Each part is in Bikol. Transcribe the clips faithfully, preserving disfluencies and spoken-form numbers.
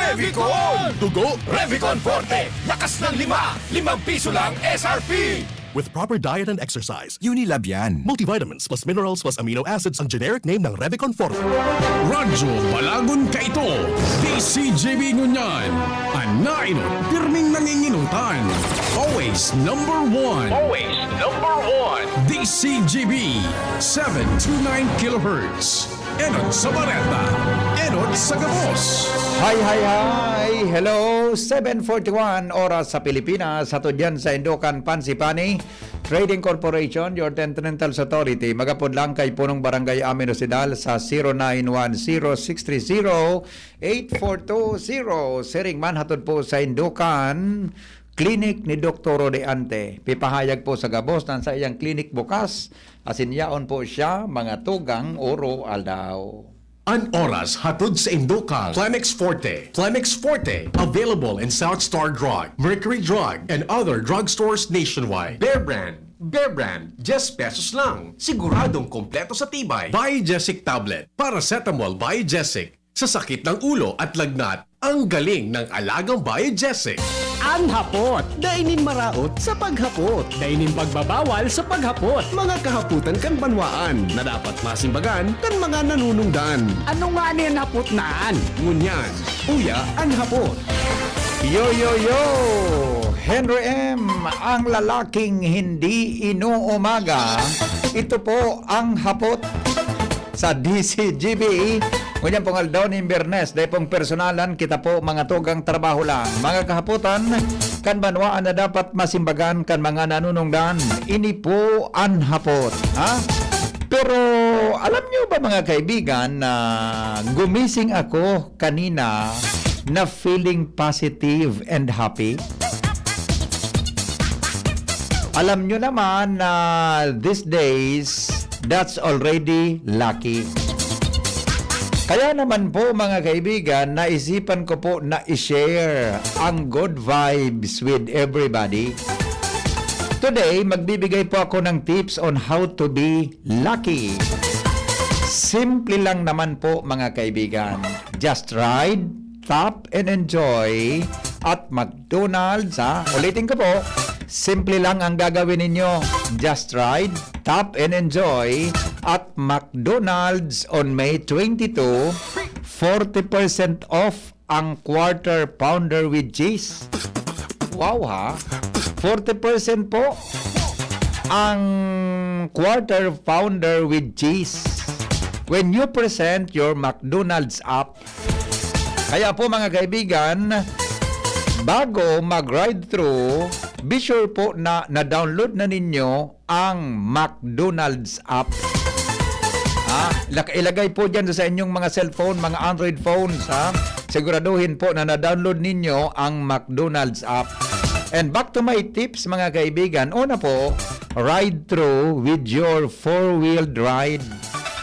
Revicon! Dugo, Revicon Forte! Lakas ng lima! Limang piso lang S R P! With proper diet and exercise, Unilab yan. Multivitamins plus minerals plus amino acids ang generic name ng Revicon Forte. Radyo Balagon kaito, D C G B ngunyan. An nainot, pirming nanginginutan. Always number one. Always number one. D C G B, seven two nine kilohertz. Enot sa bareta, enot sa gabos. Hi, hi, hi! Hello! Seven forty-one oras sa Pilipinas. Hatod yan sa Indukan Pansipani Trading Corporation, your Ten Rentals Authority. Magapod lang kay Punong Barangay Amin Osidal sa zero nine one zero six three zero eight four two zero. Siring man hatod po sa Indukan Clinic ni Doktor Rodeante. Pipahayag po sa gabos na sa iyang clinic bukas. Asin yaon po siya mga tugang oro aldaw. An oras hatod sa Indukan, Plemex Forte. Plemex Forte, available in South Star Drug, Mercury Drug, and other drugstores nationwide. Bear Brand. Bear Brand, ten pesos lang. Siguradong kompleto sa tibay. Biogesic Tablet, Paracetamol Biogesic. Sa sakit ng ulo at lagnat, ang galing ng alagang Biogesic. An hapot, dai nin maraot sa paghapot. Dai nin pagbabawal sa paghapot. Mga kahapotan kan banwaan na dapat masimbagan kan mga nanunungdan. Ano ngani an hapot na an? Ngunyan, uya an hapot. Yo, yo, yo! Henry M, ang lalaking hindi inuumaga. Ito po ang hapot sa D C G B. Ngunyan pong aldaw nin Biyernes, dai pong personalan, kita po mga tugang trabaho lang. Mga kahapotan, kan banwaan na dapat masimbagan kan mga nanunungdan. Ini po an hapot, ha? Pero alam niyo ba, mga kaibigan, na gumising ako kanina na feeling positive and happy? Alam nyo naman na these days, that's already lucky. Kaya naman po, mga kaibigan, naisipan ko po na i-share ang good vibes with everybody. Today, magbibigay po ako ng tips on how to be lucky. Simple lang naman po, mga kaibigan. Just ride, tap, and enjoy at McDonald's, ha? Ulitin ko po, simple lang ang gagawin ninyo. Just ride, tap, and enjoy at McDonald's on May twenty-two, forty percent off ang Quarter Pounder with Cheese. Wow, ha? Forty percent po ang Quarter Pounder with Cheese when you present your McDonald's app. Kaya po, mga kaibigan, bago mag-ride-thru, be sure po na na-download na ninyo ang McDonald's app. Ha? Ilak- Ilagay po dyan sa inyong mga cellphone, mga Android phones, ha? Siguraduhin po na na-download ninyo ang McDonald's app. And back to my tips, mga kaibigan. Una po, ride-thru with your four-wheeled ride.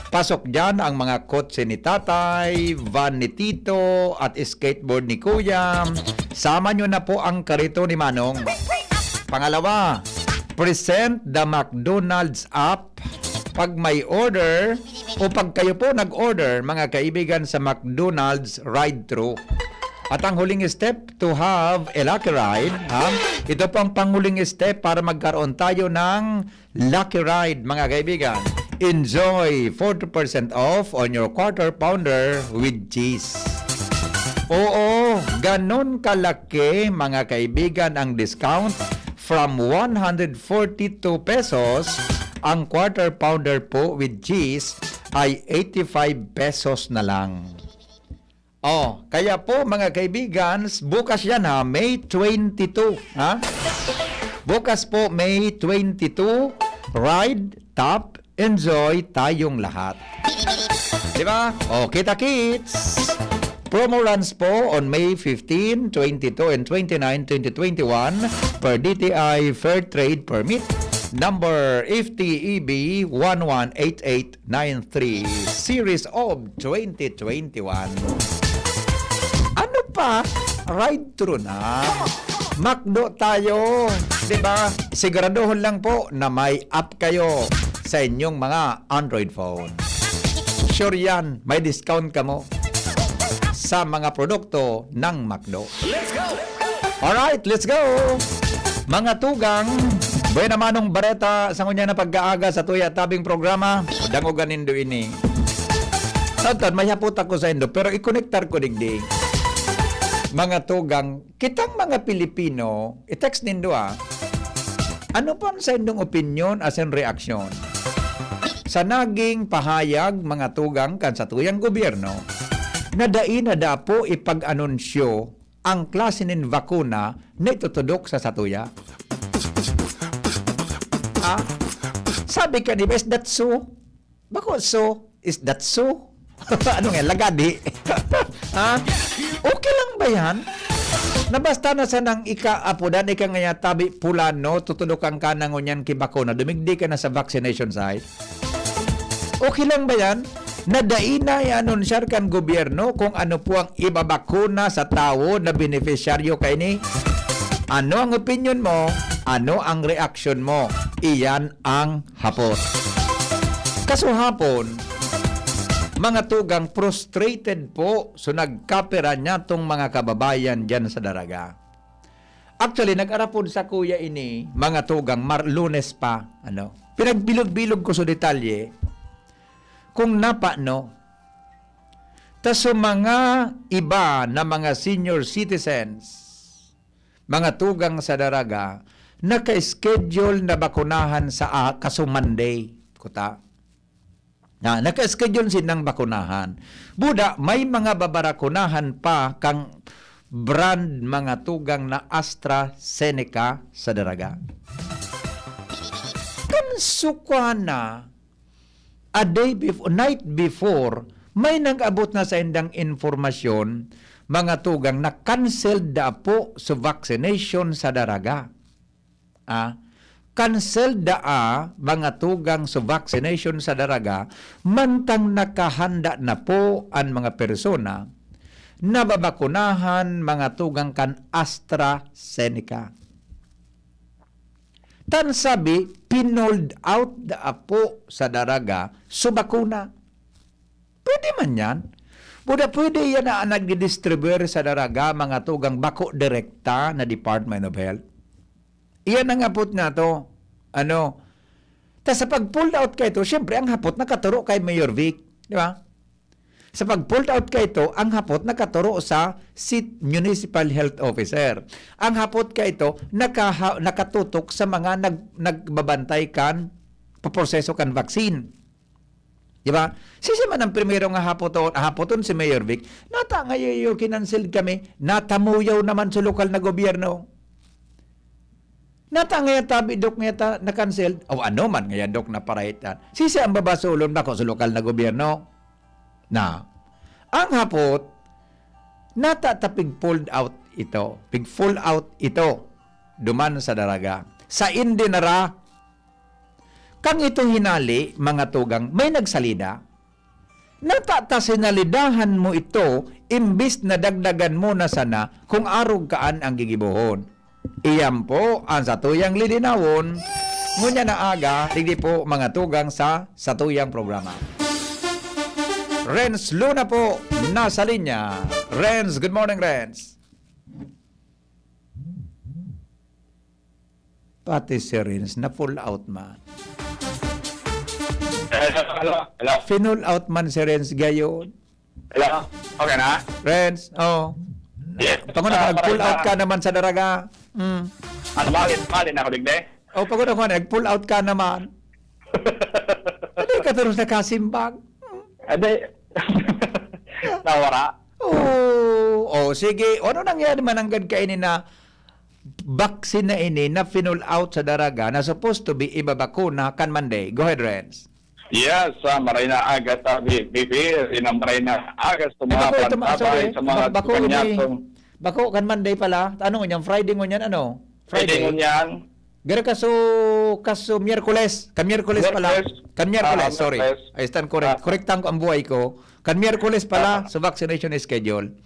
Pasok dyan ang mga kotse ni tatay, van ni tito, at skateboard ni kuya. Sama nyo na po ang karito ni Manong. Pangalawa, present the McDonald's app pag may order o pag kayo po nag-order, mga kaibigan, sa McDonald's ride-thru. At ang huling step to have a lucky ride, ha? Ito po ang panghuling step para magkaroon tayo ng lucky ride, mga kaibigan. Enjoy forty percent off on your quarter pounder with cheese. Oo, ganon kalaki, mga kaibigan, ang discount. From one hundred forty-two pesos, ang quarter pounder po with cheese ay eighty-five pesos na lang. Oh, kaya po, mga kaibigan, bukas yan, ha, May twenty-two, ha? Bukas po, May twenty-two, ride, tap, enjoy tayong lahat. Di ba? Oh, kita-kits! Promo runs po on May fifteen, twenty-two, and twenty-nine, twenty twenty-one per D T I Fair Trade Permit number F T E B one one eight eight nine three, series of twenty twenty-one. Ano pa? Ride through na. McDo tayo, 'di ba? Siguraduhon lang po na may app kayo sa inyong mga Android phone. Sure 'yan, may discount kamo. sa mga produkto ng McDo. Let's go! Alright, let's go! Mga tugang, buena manong bareta sa ngunyan na pag-aaga sa Tuya Tabing programa. Dangogan nindo ini. Sabtan, may hapot ako sa indo, pero ikonektar ko digdi. Mga tugang, kitang mga Pilipino, i-text nindo, ah. Ano pa ang sa indong opinyon asin reaksyon sa naging pahayag, mga tugang, kan satuyang gobyerno na dai na dapo ipag-anunsyo ang klase nin bakuna na itutudok sa satuya? Ah, sabi kan iba, "Is that so?" Bako so, is that so? Ano nga, lagadi? Ha? Okay lang ba yan? Na basta na sanang ika-apodan, ika nga tabi pulano, tutudokan ka na ngunyan ki bakuna, dumigdi ka na sa vaccination site. Okay lang ba yan? Na dai na i-anunsyar kan gobyerno kung ano po ang ibabakuna sa tawo na benepisyaryo kaini? Ano ang opinyon mo? Ano ang reaksyon mo? Iyan ang hapot. Kasuhapon, mga tugang, frustrated po so nagkapera niya tong mga kababayan diyan sa Daraga. Actually, nag-arapod sa kuya ini, mga tugang, Mar-, Lunes pa, ano. Pinagbilog-bilog ko sa detalye kung napano. Ta sa mga iba na mga senior citizens, mga tugang sa Daraga, naka-schedule na bakunahan sa, ah, kaso Monday, kuta. Na, naka-schedule sinang bakunahan. Buda, may mga babarakunahan pa kang brand, mga tugang, na AstraZeneca sa Daraga. Kan sukwa na, a day before, night before, may nag-abot na sa indang informasyon, mga tugang, na cancelled da po sa vaccination sa Daraga. Ah, cancelled da, ah, mga tugang sa vaccination sa Daraga, mantang nakahanda na po an mga persona na babakunahan, mga tugang, kan AstraZeneca. Tan sabi, pinold out da po sa Daraga so bakuna. Pwede man yan. Buda pwede yan na ang nagdidistribuer sa Daraga, mga tugang, bako direkta na Department of Health. Iyan ang apot na to. Ano? Ta sa pag-pull out kaito, siyempre, ang hapot nakaturo kay Mayor Vic. Di ba? Sa pag-pull out kaito, ang hapot nakaturo sa si-, Municipal Health Officer. Ang hapot kaito, nakaha-, nakatutok sa mga nag-, nagbabantay kan paproseso kan vaccine. Di ba? Siya man ang primero nga hapoton, hapoton si Mayor Vic. Nata nga iyo, kinansel kami, natamuyaw naman sa lokal na gobyerno. Nata nga tabi, Dok, nga ta, na-cancel. O ano man, nga, Dok, naparahitan. Sisi ang babasulon ba ko sa lokal na gobyerno? Na, ang hapot, nata ta pig-pulled out ito. Pig-full out ito. Duman sa Daraga. Sa Indinara, kang ito hinali, mga tugang, may nagsalida. Nata ta sinalidahan mo ito, imbis na dagdagan mo na sana kung arog kaan ang gigibohon. Iyan po ang satuyang lilinawon. Ngunyan na aga, digdi po mga tugang sa satuyang programa. Renz Luna po, nasa linya. Renz, good morning, Renz. Pati si Renz, na-pull out man. Hello, hello, hello. Pinull out man si Renz gayon. Hello? Okay na? Renz, oh. Yes. Panguna, ah, nag-pull out ka naman sa Daraga. Mm. Ano, mali, mali na ako, digdi? Oh, panguna ko, nag-pull out ka naman. Ano yung katuros na kasimbag? Ade, nawara. Oh, oh, sige. O, ano nangyari man nanggad kaini na vaccine na ini na pinull out sa Daraga na supposed to be ibabakuna kan Monday? Go ahead, Renz. Yes, ah, maray na aga ta, B P, ina maray na aga sa mga Ito po, ito, pantabay, sorry, sa mga bak-, bako ni, kanyatong bako kan Monday pala. Ano ngunyan? Friday ngunyan, ano? Friday Friday. Ngunyan. Garo kaso, kaso Miyerkules. Kan Miyerkules pala. Miyerkules. Kan Miyerkules, Ah, sorry. Miyerkules. I stand correct. Ah. Korektahan ko ang buhay ko. Kan Miyerkules pala, Ah. so vaccination schedule.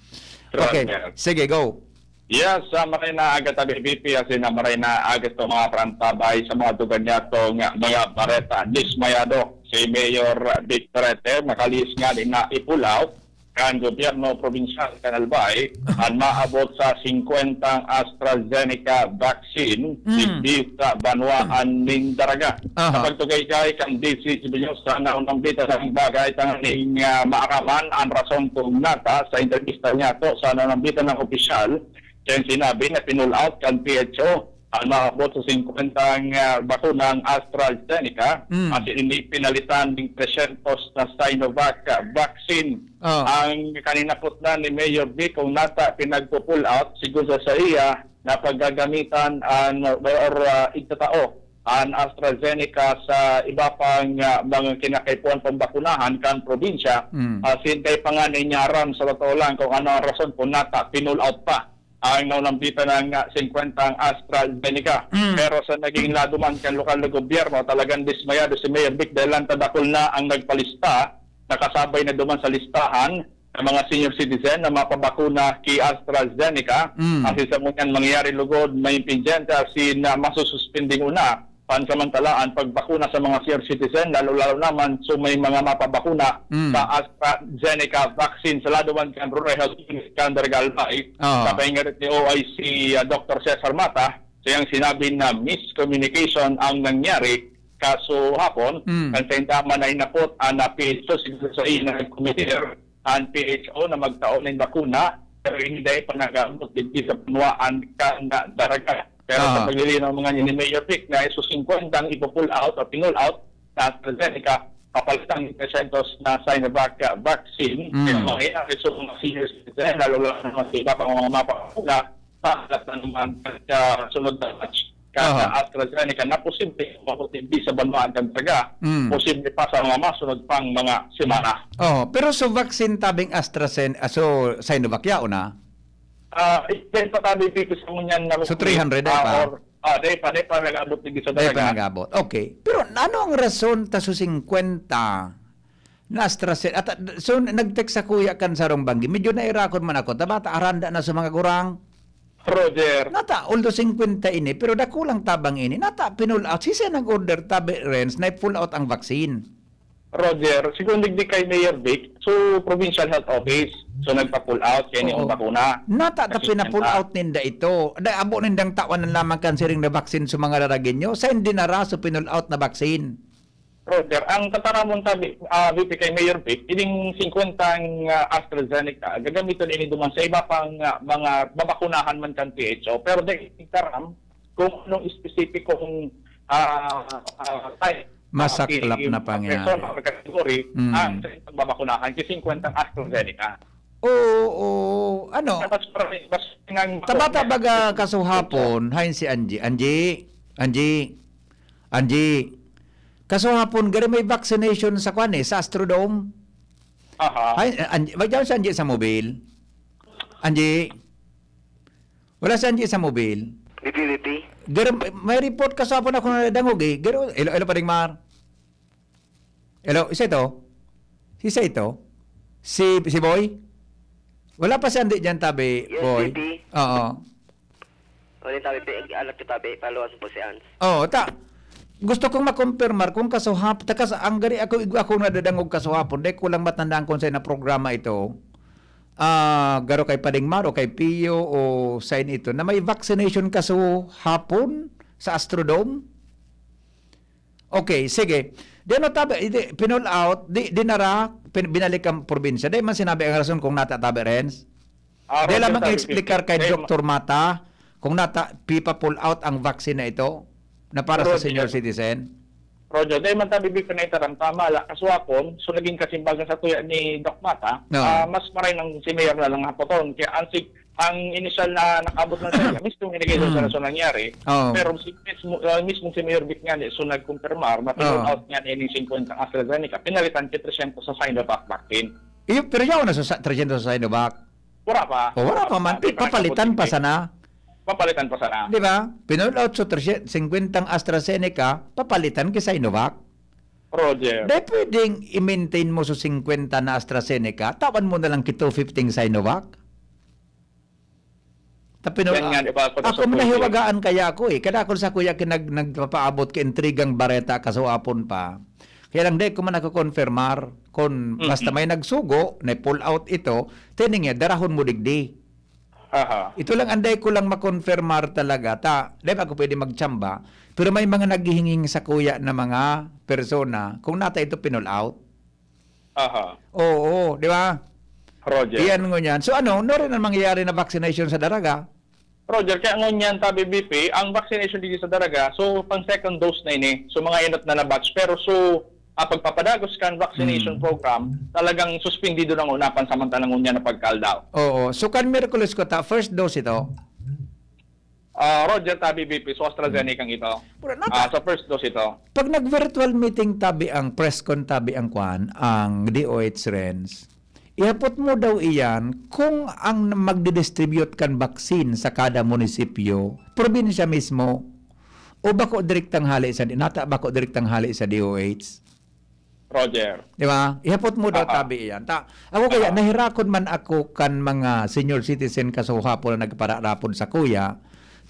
Correct, Okay. yeah. Sige, go. Yes, sa maray na aga tabi, B P, asin na maray na aga sa mga pantabay, sa mga dugan niya to nga mga bareta. Dismayado si Mayor Vic Torrete, makalihis nga di na i-pull out kan gobyerno probinsyal kan Albay an maabot sa singkwentang AstraZeneca vaccine Mm. digdi sa banwaan nin Daraga. Aha. Sa pagtukaykay kan D C Civil News sa naunang bita ng bagay, tanganing, ah, maaraman an rason kung nata sa entrevista niya to sa naunang bita ng opisyal, kaya sinabi na pinull out kan P H O an maabot sa singkwentang, ah, bakunang AstraZeneca, Mm. asin ini pinalitan ning tresyentos na Sinovac, ah, vaccine. Oh. Ang kaninapot na ni Mayor Vic kung nata pinagpo-pull out, sigon sa saiya, na paggagamitan an, or, ah, igtatao an AstraZeneca sa iba pang, ah, mga kinakaipuhan pambakunahan kan probinsya. Mm. Asin dai pa ngani niya aram sa totoo lang kung ano ang rason kung nata pinull out pa ang naunang bita ng, ah, singkwentang AstraZeneca. Mm. Pero sa naging lado man kan lokal na gobyerno, talagang dismayado si Mayor Vic dahil lang tadakol na ang nagpalista, nakasabay na duman sa listahan ng mga senior citizen na mapabakuna ki AstraZeneca. Mm. Asin sa ngunyan mangyayari lugod, may impendyente asin na masususpinding una pansamantala an pagbakuna sa mga senior citizen, lalo-lalo naman sa may mga mapabakuna Mm. sa AstraZeneca vaccine. Sa lado man kan Rural Health Unit kan Daraga Albay, Oo. sa pahingarit ni O I C, ah, Doctor Cesar Mata, siyang sinabi na miscommunication ang nangyari kaso hapon, Mm. kan sa indaman ay napot an, ah, P H O, siguro sa ina nagkomiter an P H O na magtao nin bakuna, pero hindi pa nag-aabot digdi sa banwaan kan Daraga. Pero sa Ah. paglilinaw mga ni Mayor Vic na iso singkwenta ang ipo-pull out o pinull out na AstraZeneca, papalitan ng tresyentos na Sinovac vaccine. Mm. Kaya mangyayari sa mga senior citizen, lalo-lalo na sa iba pang mga mapapula, papalat na naman sa sunod na batch ka Aha. sa AstraZeneca na posible umabot hindi sa banwaan kan Daraga. Mm. Posible pa sa mga masunod pang mga semana. Oh, pero sa vaccine tabing AstraZen-, ah, so Sinovac yaon na? Ah, dai pa tabi dito sa ngunyan na So, three hundred, dai ah, pa? Or, ah, dai pa, dai pa nag-abot dito sa Dai pa Daraga. nag-abot. Okay. Pero ano ang rason ta sa singkwenta na AstraZeneca? At, ah, so, nag-text sa kuya kan sarong banggi. Medyo nairakon man ako. Tabata, aranda na sa mga gurang. Roger. Nata, although singkwenta ini, pero dakulang tabang ini. Nata, pinull out. Sisay nag-order, tabi, Renz, na i-pull out ang vaccine? Roger, sigon digdi kay Mayor Vic, so provincial health office, so nagpa-pull out kaya Oo. yung bakuna. Nata ta Kasi pina-pull nata- out ninda ito. Dai, abo nindang tawan na lamang kan siring na vaccine sa mga Daragueño. Sa hindi na raso pinull out na vaccine. Roger, ang tataramon tabi, ah, V P kay Mayor Vic, ining singkwentang, ah, AstraZeneca, gagamiton ini duman sa iba pang, ah, mga babakunahan man kan P H O. Pero dai taram kung anong espesipikong, ah, ah, type, Masaklap ah, na pangyayari. Person or category Mm. ang sa pagbabakunahan, kasi singkwentang AstraZeneca. Oo, oo. Ano? Mas, mas, mas, Tabata baga kaso hapon, hain si Angie. Angie, Angie, Angie. Kaso hapon, gari may vaccination sa kwan eh, sa Astrodome. Aha. Hain, Angie, may si Angie sa mobil? Angie? Wala si Angie sa mobil? Bibi, bibi. Garo, may report ka sa hapon ako na nadangog eh. Garo, hello, hello, Pading Mar. Hello, isa ito? Si isa ito? Si, si Boy? Wala pa si Andy dyan, tabi, Yes, Boy? Bibi. Oo. Wala tabi, pi-, anak ko tabi, paluwas po si Ans. Oo, ta-, gusto kong makumpirmar kung kaso hap-, takas, ang gari ako, igwa akong nadadangog kaso hapon, dai ko lang matandaan kung sa na programa ito. Ah, garo kay Pading Mar o kay Pio o sign ito, na may vaccination kaso hapon sa Astrodome? Okay, sige. Di ano tabi, di, pinull out, di, dinara, pin-, binalik ang probinsya. Di man sinabi ang rason kung nata tabi, Renz? Ah, Di Roger, lamang tabi, explicar kay Di ma- Doktor Mata kung nata, pipa-pull out ang vaccine na ito na para sa Roger. senior citizen? Roger, dahil man tabi, Bibi, na itaram, tama la, kaswapon, so naging kasimbagan sa tuya ni Doc Mata, No. ah, mas maray nang si Mayor na lang hapoton. Kaya ang sig-, ang inisyal na nakabot lang sa iya, mismo binigay sa Mm. sa nangyari. Oo. Pero si, mismo, ah, mismo si Mayor Vic nga, so nagkumpirmar na Oo. pinull out nga niya yung singkwenta AstraZeneca, pinalitan siya tresyentos sa Sinovac vaccine. Iyo, pero yaw na sa, sa tresyentos sa Sinovac. Wala pa. O, wala pa man. Wala pa. Papalitan pa sana. Papalitan pa sana. Di ba? Pinull out sa tresye-, singkwentang AstraZeneca, papalitan ki Sinovac. Roger. Di pwedeng i-maintain mo sa singkwenta na AstraZeneca, tawan mo na lang ki two fifty Sinovac? Tapos, Yan nga, di ba? Ako, ako sa nahiwagaan kaya ako eh. Kada ako sa kuya kin-, nag-, nagpapaabot ka intrigang bareta, kasuapon pa. Kaya lang, dai ko man nakakonfirmar kung basta Mm. may nagsugo, na pull out ito, tining niya, darahon mo digdi. Aha. Ito lang, anday ko lang makonfirmar talaga. Ta, di ba ako pwede magtsamba? Pero may mga naghihinging sakuya na mga persona, kung nata ito pinull out. Aha. Oo, di ba? Roger. Iyan ngunyan. So ano, no rin ang mangyayari na vaccination sa Daraga? Roger, kaya ngunyan, tabi B P, ang vaccination dito sa Daraga, so pang second dose na ini. So mga inot na na-batch. Pero so, ah, pagpapadagos kan vaccination Hmm. program, talagang suspendido na nguna pansamantala ngunyan na pagkaldaw. Oo. So kan Miyerkules ko ta, first dose ito? Ah, Roger, tabi B P, so AstraZeneca ito. Pero nata- Ah, sa first dose ito. Pag nag-virtual meeting tabi ang press con, tabi ang kwan, ang D O H Renz, ihapot mo daw iyan kung ang magdidistribute kan vaccine sa kada munisipyo, probinsya mismo, o bako direktang hali sa, nata bako direktang hali sa D O H? Roger. Di ba? Ihapot mo daw Aha. tabi iyan. Ta, ako kaya, Aha. nahirakon man ako kan mga senior citizen kasuhapon na nagpararapod sa kuya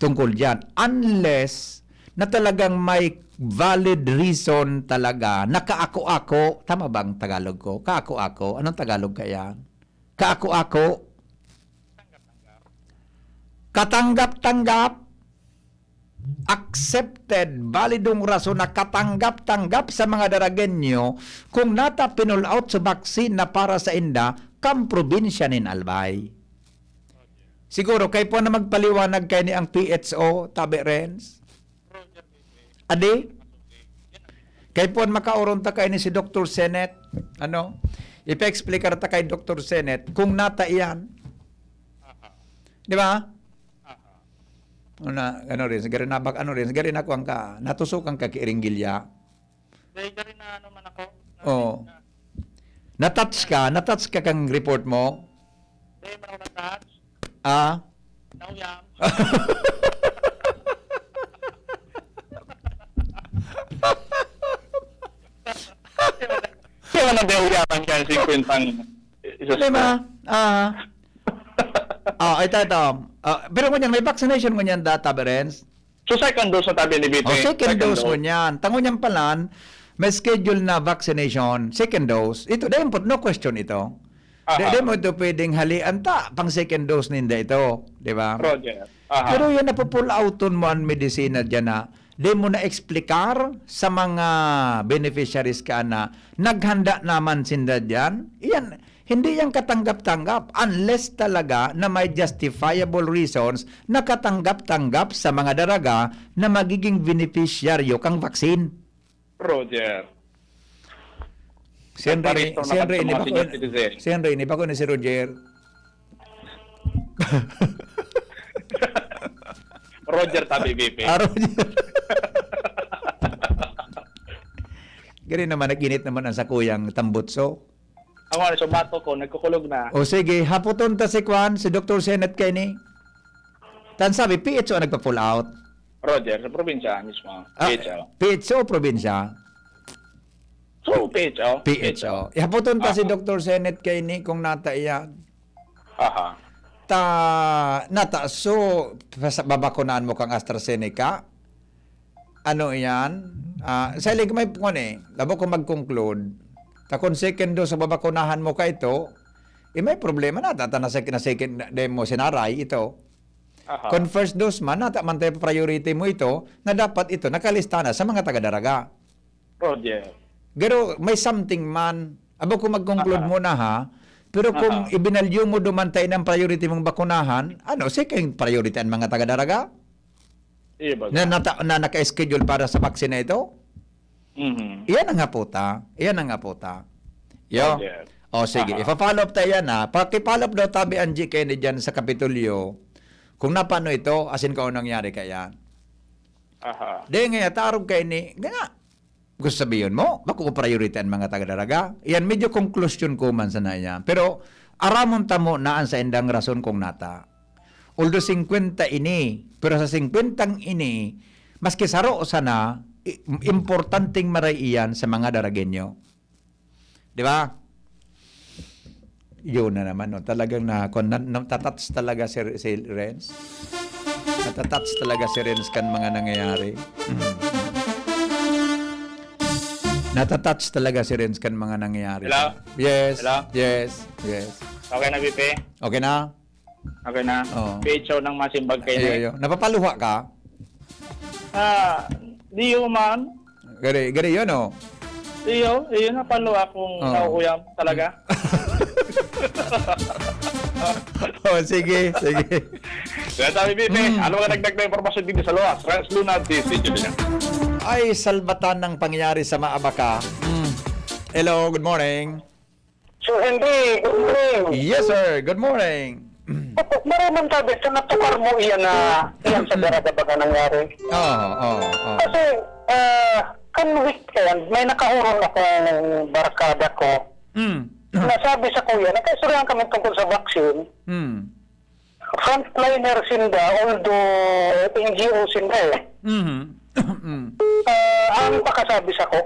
tungkol diyan. Unless na talagang may valid reason talaga na kaako-ako. Tama ba ang Tagalog ko? Kaako-ako. Anong Tagalog kaya? Kaako-ako. Katanggap-tanggap. Accepted, balidong rason na katanggap-tanggap sa mga Daragenyo kung nata pinull out sa vaccine na para sa inda kan probinsya nin Albay. Siguro, kay po na magpaliwanag kay ni ang P H O, tabi Renz? Adi? Kay po makauron ta kay ni si Doktor Senet, ano? Ipa-explicar ta kay Doktor Senet kung nata iyan. Di ba? Ano na, ano rin, sigari na bak-, ano rin, sigari na kuwang ka, natusukan ka kiiringgilya. Dahil dali na ano man ako. Oo. Na-touch ka, na-touch ka kang report mo? Dahil man ako na-touch. Ah? Nauyam. Kaya man ang dahil uyaman ka, singkwentang isa Lima. Ah. Ah, ito, ito. Ah, pero ngunyan, may vaccination ngunyan data, Berens? So, second dose na tabi ni B P? Oh, second Second dose dose. ngunyan. Tango niyan palan, may schedule na vaccination, second dose. Ito, dahil po, no question ito. Aha. Di, di mo ito pwedeng halian ta, pang second dose ninda ito, di ba? Roger. Aha. Pero yan, napupull outon mo ang medisina dyan na di mo na-explicar sa mga beneficiaries ka na naghanda naman sinda dyan. Yan, hindi yan katanggap-tanggap unless talaga na may justifiable reasons na katanggap-tanggap sa mga daraga na magiging beneficiaryo kang vaccine. Roger. Si Henry, Nagparesto si na Henry, pag ini sa mga bako, senior citizen. Si Henry, ini bako ni si Roger. Roger tabi, B P. Ah, Roger. Gani naman, nag-init naman ang sakuyang tambutso. Ako nga, so bato ko, nagkukulog na. O sige, hapoton ta si Kwan, si Doktor Senet kaini. Tan sabi, P H O ang nagpa-pull out. Roger, sa probinsya mismo. Ah, P H O. P H O o probinsya? So, P H O. P H O. Ihapoton ta si Aha. Doktor Senet kaini kung nata iyan. Aha. Ta, nata, so, sa babakunahan mo kang AstraZeneca? Ano iyan? Ah, sa ilig may, kung ano eh, labo ko mag-conclude. Ta kung second dose sa babakunahan mo ka ito, eh, may problema na, tata na second, na second, na, dahil mo sinaray ito. Aha. Kung first dose man, nata man tayo priority mo ito, na dapat ito nakalista na sa mga taga-daraga. Roger. Pero may something man. Abo, kung mag-conclude Aha. mo na, ha? Pero kung Aha. ibinalyo mo duman tayo ng priority mong bakunahan, ano, second priority ang mga taga-daraga? Iya ba? Na, nata-, na naka-schedule para sa vaccine na ito? Mhm. Iyan ang haputa. Iyan ang haputa. Yo. Roger. O, sige. Aha. Ipa-follow up tayo yan, ha? Paki-follow up daw, tabi ang G K ni dyan sa Kapitolyo. Kung napano ito, asin ka o nangyari kaya? Aha. Di nga, tarog kayo ni, nga, gusto sabihin mo, bako ko priority ang mga taga-daraga? Yan, medyo conclusion ko man sana yan. Pero, aramon ta mo na ang saindang rason kung nata. Although singkwenta ini, pero sa singkwentang ini, maski saro sana, i-, importanteng maray iyan sa mga Daragenyo. Di ba? Yun na naman, no? Talagang na, kung na, natatouch talaga si, si Renz. Natatouch talaga si Renz kan mga nangyayari. Mm. Natatouch talaga si Renz kan mga nangyayari. Hello? Yes. Hello? Yes. Yes. Okay na, B P? Okay na? Okay na. Oo. P H O nang masimbag kayo Iyo, na. Iyo. Napapaluha ka? Ah, di man. Gari, gari yun, oh. Iyo, iyo, napaluha akong Oo. nauuyam talaga. Oh, sige, sige. Kaya sabi, Bibi, Mm. ano ang nagdag na impormasyon dito sa Loas? Rans Luna, D C Julia. Ay, salbatan ng pangyayari sa Maabaca. Mm. Hello, good morning. Sir Henry, good morning. Yes, sir. Good morning. Opo, maramang sabi, sa natukar mo iyan na, iyan sa Daraga baga nangyari. Oo, oo, oo. Kasi, ah, kan weekend, may nakahuron akong barkada ko. Mm. Nasabi sa kuya, nagkaistoryahan kami tungkol sa vaccine. Mm. Frontliner sinda, although N G O sinda eh. Mhm. Mm. Ah, ang pakasabi sa ko,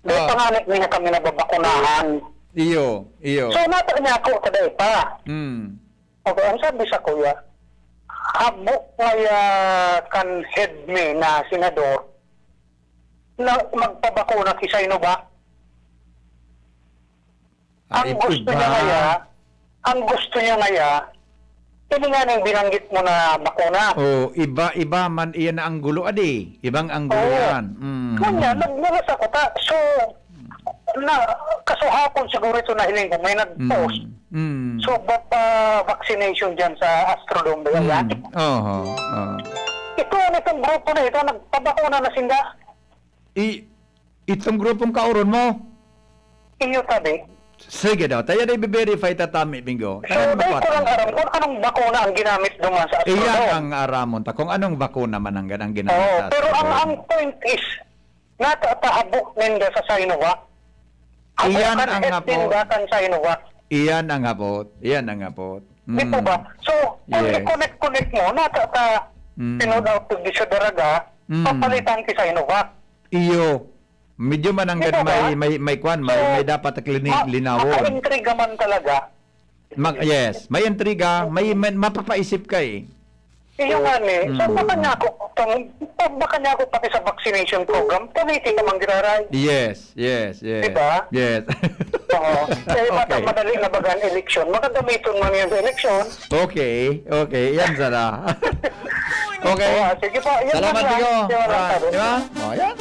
dahil Ah. panganib niya kami nababakunahan. Iyo, iyo. So, nata niya ako, taday pa. Mm. Okay, ang sabi sa kuya, habo ngaya kan head mi na senador na magpabakuna ki Sinovac. Ah, Ang ib-, gusto iba. niya ngaya, ang gusto niya ngaya, ini nga nang binanggit mo na bakuna. Oh, iba, iba man iyan na anggulo, adi. Ibang anggulo Oo. yan. Mm. Kanya, nag-, nagasa ko ta. So, na, kasuhapon siguro ito na hiling ko, may nag-post. Mm. Mm. So, ba, pa vaccination dyan sa Astrodome, ba yan? Mm. Oho, oo. Ito, ano itong grupo na ito, nagpabakuna na sinda. I-, itong grupong kauron mo? Iyo, tabi. Sige daw, tayo na i-verify tatami, Bingo. So, Ano dahil ba ko lang aram kung anong bakuna ang ginamit duman sa Iyan Astrodome. ang aramon ta, kung anong bakuna man ang, ang ginamit Oo, sa pero ang, Astrodome. ang point is, natatahabok ninda sa Sinovac. Iyan Habukan ang het habo. ninda kan Sinovac. Iyan ang habot. Iyan ang habot. Di po Mm. ba? So, kung Yes. i-connect-connect mo, natata-, Mm. pinold out to di sa Daraga, Mm. papalitan ki Sinovac. Iyo. Medyo mananggad Di ba? may, may, may kwan, may, So, may dapat klini-, ma-, linawon. makaintriga man talaga. Mag-, yes, may intriga, may, may mapapaisip ka eh. Iyo nga ni. So, Mm. baka niya ako, kung, baka niya ako pati sa vaccination program, politiko man giraray. Yes, yes, yes. Di ba? Yes. Oo. Kaya baka Okay. madali na baga ang eleksyon, makagamiton man yan sa eleksyon. Okay, okay. Yan sana. Okay. Oo, sige po. Yan Salamat, lang. Tigo. Yan lang, Ah, sabi. di ba? Oh, yan.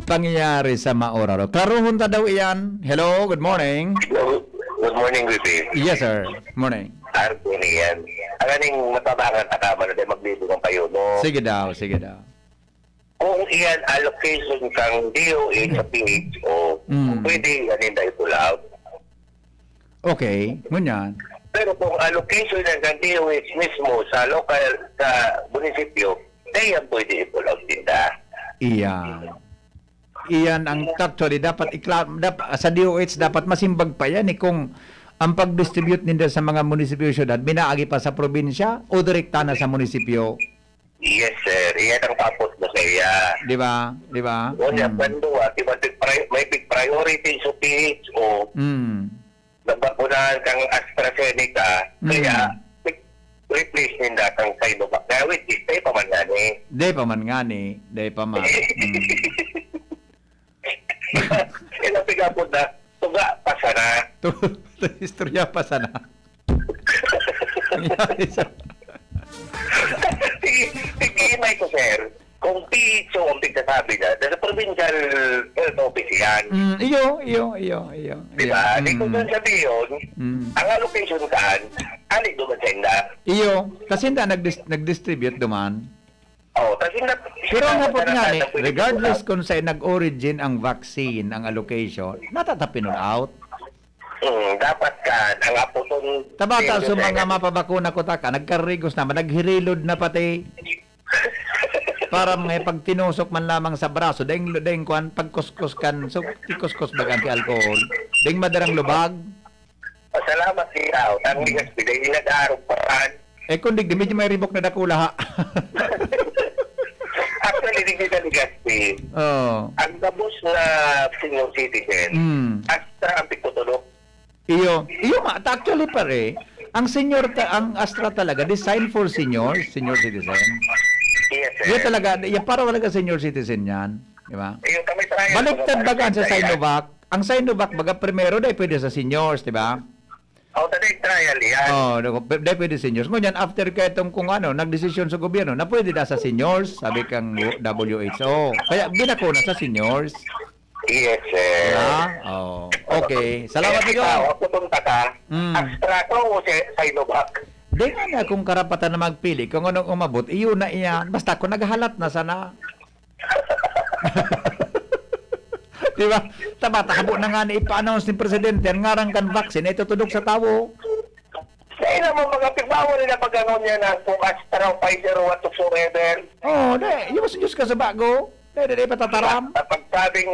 Pangyayari sa Maoraro. Klarohon ta daw iyan. Hello, good morning. Hello. Good morning, Bibi. Yes, sir. Morning. Arthur iyan. Ang aning matabangan ta ka man na maglibo ng payo mo. Sige daw, sige daw. Kung iyan allocation kang D O H sa P H O, Mm. pwede yan yung pull out. Okay, ngunyan. Pero kung allocation yan kang D O H mismo sa local, sa munisipyo, kaya yan pwede i-pull out din ta. Iyan. Iyan ang actually dapat ikla-, dap-, sa D O H dapat masimbag pa yan eh, kung ang pag-distribute ninda sa mga munisipyo, syudad, minaagi pa sa probinsya o direkta na sa munisipyo? Yes, sir. Iyan ang tapos mo sa iya. Di ba? Di ba? O niya, Mm. pando, ah, di ba, big pri-, may big priority sa P H O. Mm. Nabakunahan kang AstraZeneca, Mm. kaya, big replace ninda kang Sinovac. Kaya, which is, tayo pa man yan, eh. Di pa man nga ni, di pa man. Mm. Kaya, piga po na, tuga pa sana. Tu-, istorya pa sana. Nangyari sa Sige, sige, may ko, sir. Kung P H O ang pagkasabi na, nasa provincial health office yan. Mm, iyo, iyo, iyo, iyo, Di iyo. ba? Di ko Mm. dun sabi yun, Mm. ang allocation saan, ali duman sa inda. Iyo, kasi inda nagdis-, nag-distribute duman. Oh, kasi na, Pero ang hapot nga ni, nasa regardless kung saan nag-origin ang vaccine, ang allocation, natatapinon out. Mm, dapat ka, ang apoton, Tabata, so, mga mapabakuna ko taka, nagkarigos naman, naghirilod na pati. Para may pagtinusok man lamang sa braso, daing, daing kuan, pagkuskus kan, so, tikuskus baga ang alcohol. Daing madarang lubag. Pasalamat di tao, tang Legazpi, dahil nag-aarog pa kan. Eh, kung digdi, medyo may ribok na dakula, ha? Actually, digdi sa Legazpi. Oo. Ang gabos na senior citizen, Mm. Astra ang pigtutulok. Iyo, iyo ma, ta-, actually, pare, ang senior ta-, ang Astra talaga, designed for seniors, senior citizen. Yes, sir. Yan talaga, yan para talaga senior citizen yan. Di ba? Yung kami trial. Baliktad baga sa Trial. Sinovac. Ang Sinovac, baga primero, dahil pwede sa seniors, di ba? O, tadi trial yan. Oh, dahil pwede seniors. Ngunyan, after ka itong kung ano, nagdesisyon sa gobyerno na pwede na sa seniors, sabi kang W H O. Kaya binakuna sa seniors. Yes, sir. Diba? Oh. Okay. Salamat, Kaya Tigo. ikaw, pupunta ka. Mm. Astra ko o si Sinovac? Di nga na kung karapatan na magpili kung anong umabot, iyon na iyan. Basta kung naghalat na sana. Di ba? Taba, tahabo na nga ni ipa-announce ni Presidente, ang ngaran kan vaccine ay tutudok sa tawo. Kaya naman mga pibawal na pag-angon niya na kung Astra o Pfizer o whatsoever. Oh, di. Yung mas Diyos ka sa bago. Di, di, di, patataram. Kapag sabing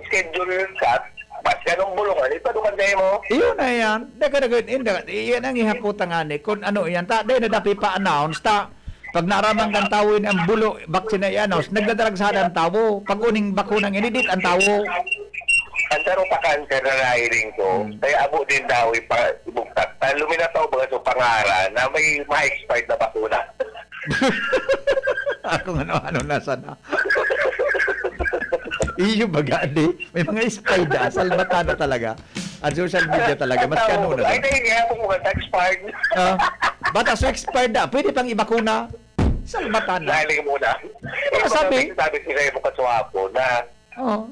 schedule ka, mas ganong bulungan, ito naman sa'yo mo. Iyon na yan. Daga, daga, hindi. Iyan ang ihapot nga ni. Kung ano yan, ta, di na dapat pa-announce, ta. Pag naaraman kang tawo yun ang bulo, vaccine na i-announce, nagdadarag sana ang tawo. Pag uning bakunang inidit ang tawo. Ang sarong pa-cancer na nahiling ko, Hmm. kaya abo din daw ipa-, ibugtak. Na luminataw ba sa pangaran na may ma-expired na bakuna? Ako nga ano, ano na sana. Iyo baga, di. May mga spy da. Salbata na talaga. Ang social media talaga. Mas kano na Ay, sana. Dahil nga, kung mga expired. Ah, bata so expired na. Pwede pang ibakuna. Salbata na. Nahiling mo na. Ano sabi? Sabi ko sa'yo, bukas hapon na Oh.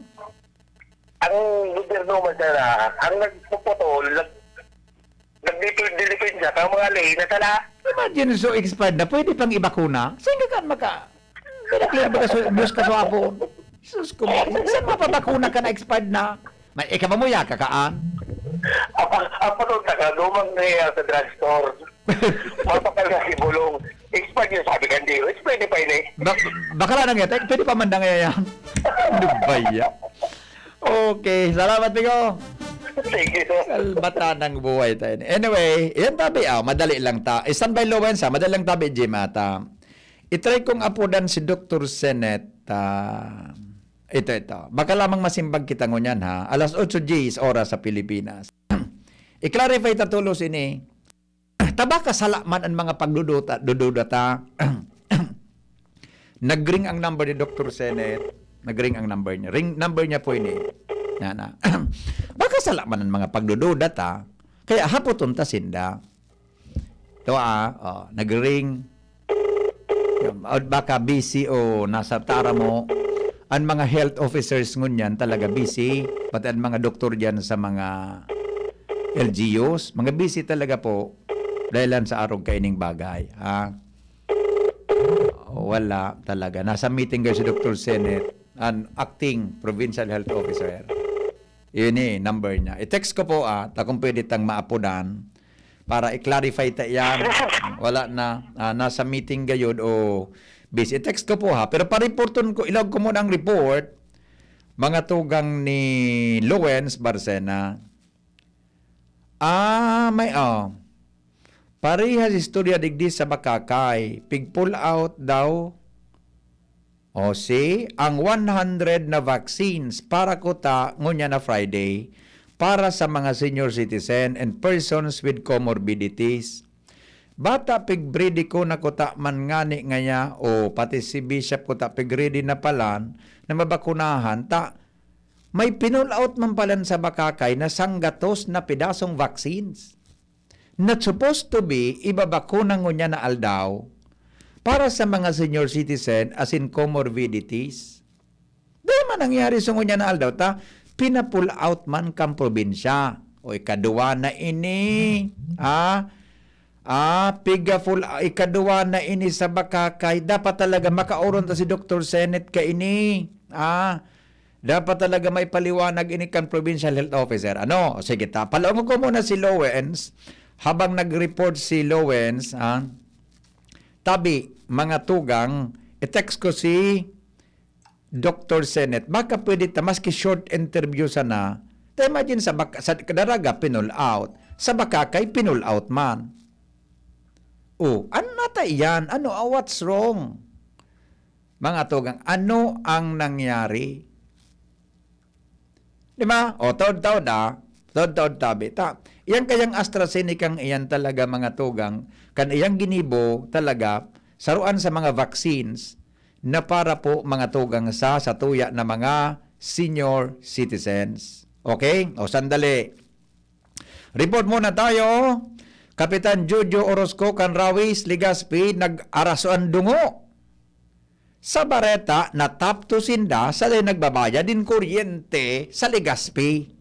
ang gobyerno man sana, ang nagpuputol, nag, nagdipid-dipid siya, kaya mga lay na sala. Imagine, so expired na, pwede pang ibakuna? Saan ka kan maka... Pinaklir ba ka sa Diyos ka sa hapon? Sus ko, saan mapabakuna ka na expired na? May ikaw ba mo ya, kakaan? Apa, apa nung taga lumang na yan sa drugstore. Mapakal na si Bulong. Expired yun, sabi ka, hindi. Expired pa yun eh. Ba, bakala na nga, pwede pa man na nga yan. Ano ba yan? Okay, salamat, Pico. Thank you, sir. Salbatan ng buhay tayo. Anyway, yan tabi, ah, madali lang ta. Standby, Lowens, ha? Madali lang tabi, Jim, ata. I-try kong apodan si Doktor Senet. Ah, ito, ito. Baka lamang masimbag kita ngunyan, ha? Alas otso diyes oras sa Pilipinas. I-clarify ta tulos ini. Tabaka sala man ang mga pagduduta, dududa ta. Nag-ring ang number ni Doktor Senet. Nag-ring ang number niya. Ring number niya po ini. Na, na. Baka sala man ang mga pagdududa ta. Kaya hapoton ta sinda. Ito, ah, oh, nag-ring. O baka busy o nasa tara mo. Ang mga health officers ngunyan talaga busy. Pati ang mga doktor dyan sa mga L G Us. Mga busy talaga po. Dahil lang sa arog kaining bagay. Ha? Wala talaga. Nasa meeting kayo si Doktor Senet, an acting provincial health officer. Yun eh, number niya. I-text ko po, ah, ta kung pwede tang maapodan para i-clarify ta yan. Wala na, ah, nasa meeting gayod o busy. I-text ko po, ha. Pero pareporton ko, ilog ko muna ang report. Mga tugang ni Lowens Barcena. Ah, may, oh. Parehas istorya digdi sa Bakakay. Pig-pull out daw. O si, ang one hundred na vaccines para kuta ngunya na Friday para sa mga senior citizen and persons with comorbidities. Bata, pig-ready ko na kuta man ngani ngaya o pati si Bishop kuta pig-ready na palan na mabakunahan ta may pinull out man palan sa Bakakay na sanggatos na pidasong vaccines. Not supposed to be, ibabakuna ngunyan na aldaw para sa mga senior citizen asin comorbidities. Dai man nangyari sa ngunyan na aldaw ta, pina-pull out man kan probinsya. O ikaduwa na ini, ha? Ah, piga-pull, ikaduwa na ini sa Bakakay. Dapat talaga makaoron ta si Doktor Senet kaini. Ah, dapat talaga may paliwanag ini kan provincial health officer. Ano? Sige ta. Palaong ko muna si Lowens. Habang nag-report si Lowens, ah, tabi, mga tugang, i-text ko si Doktor Senet. Baka pwede ta, maski short interview sana. Ta imagine sa, bak- sa Daraga, pinull out. Sa Bakakay, pinull out man. Oh, ano nata iyan? Ano, ah, what's wrong? Mga tugang, ano ang nangyari? Di ba? O, taod-taod, ah. Taod-taod tabi. Ta, iyan kayang AstraZeneca ang iyan talaga, mga tugang, kan iyang ginibo talaga, saruan sa mga vaccines, na para po mga tugang sa satuya na mga senior citizens. Okay? O, sandali. Report muna tayo. Kapitan Jojo Orozco kan Rawis, Legazpi, nag-araso an dungo. Sa bareta, natapto sinda sa dai nagbabayad nin kuryente sa Legazpi.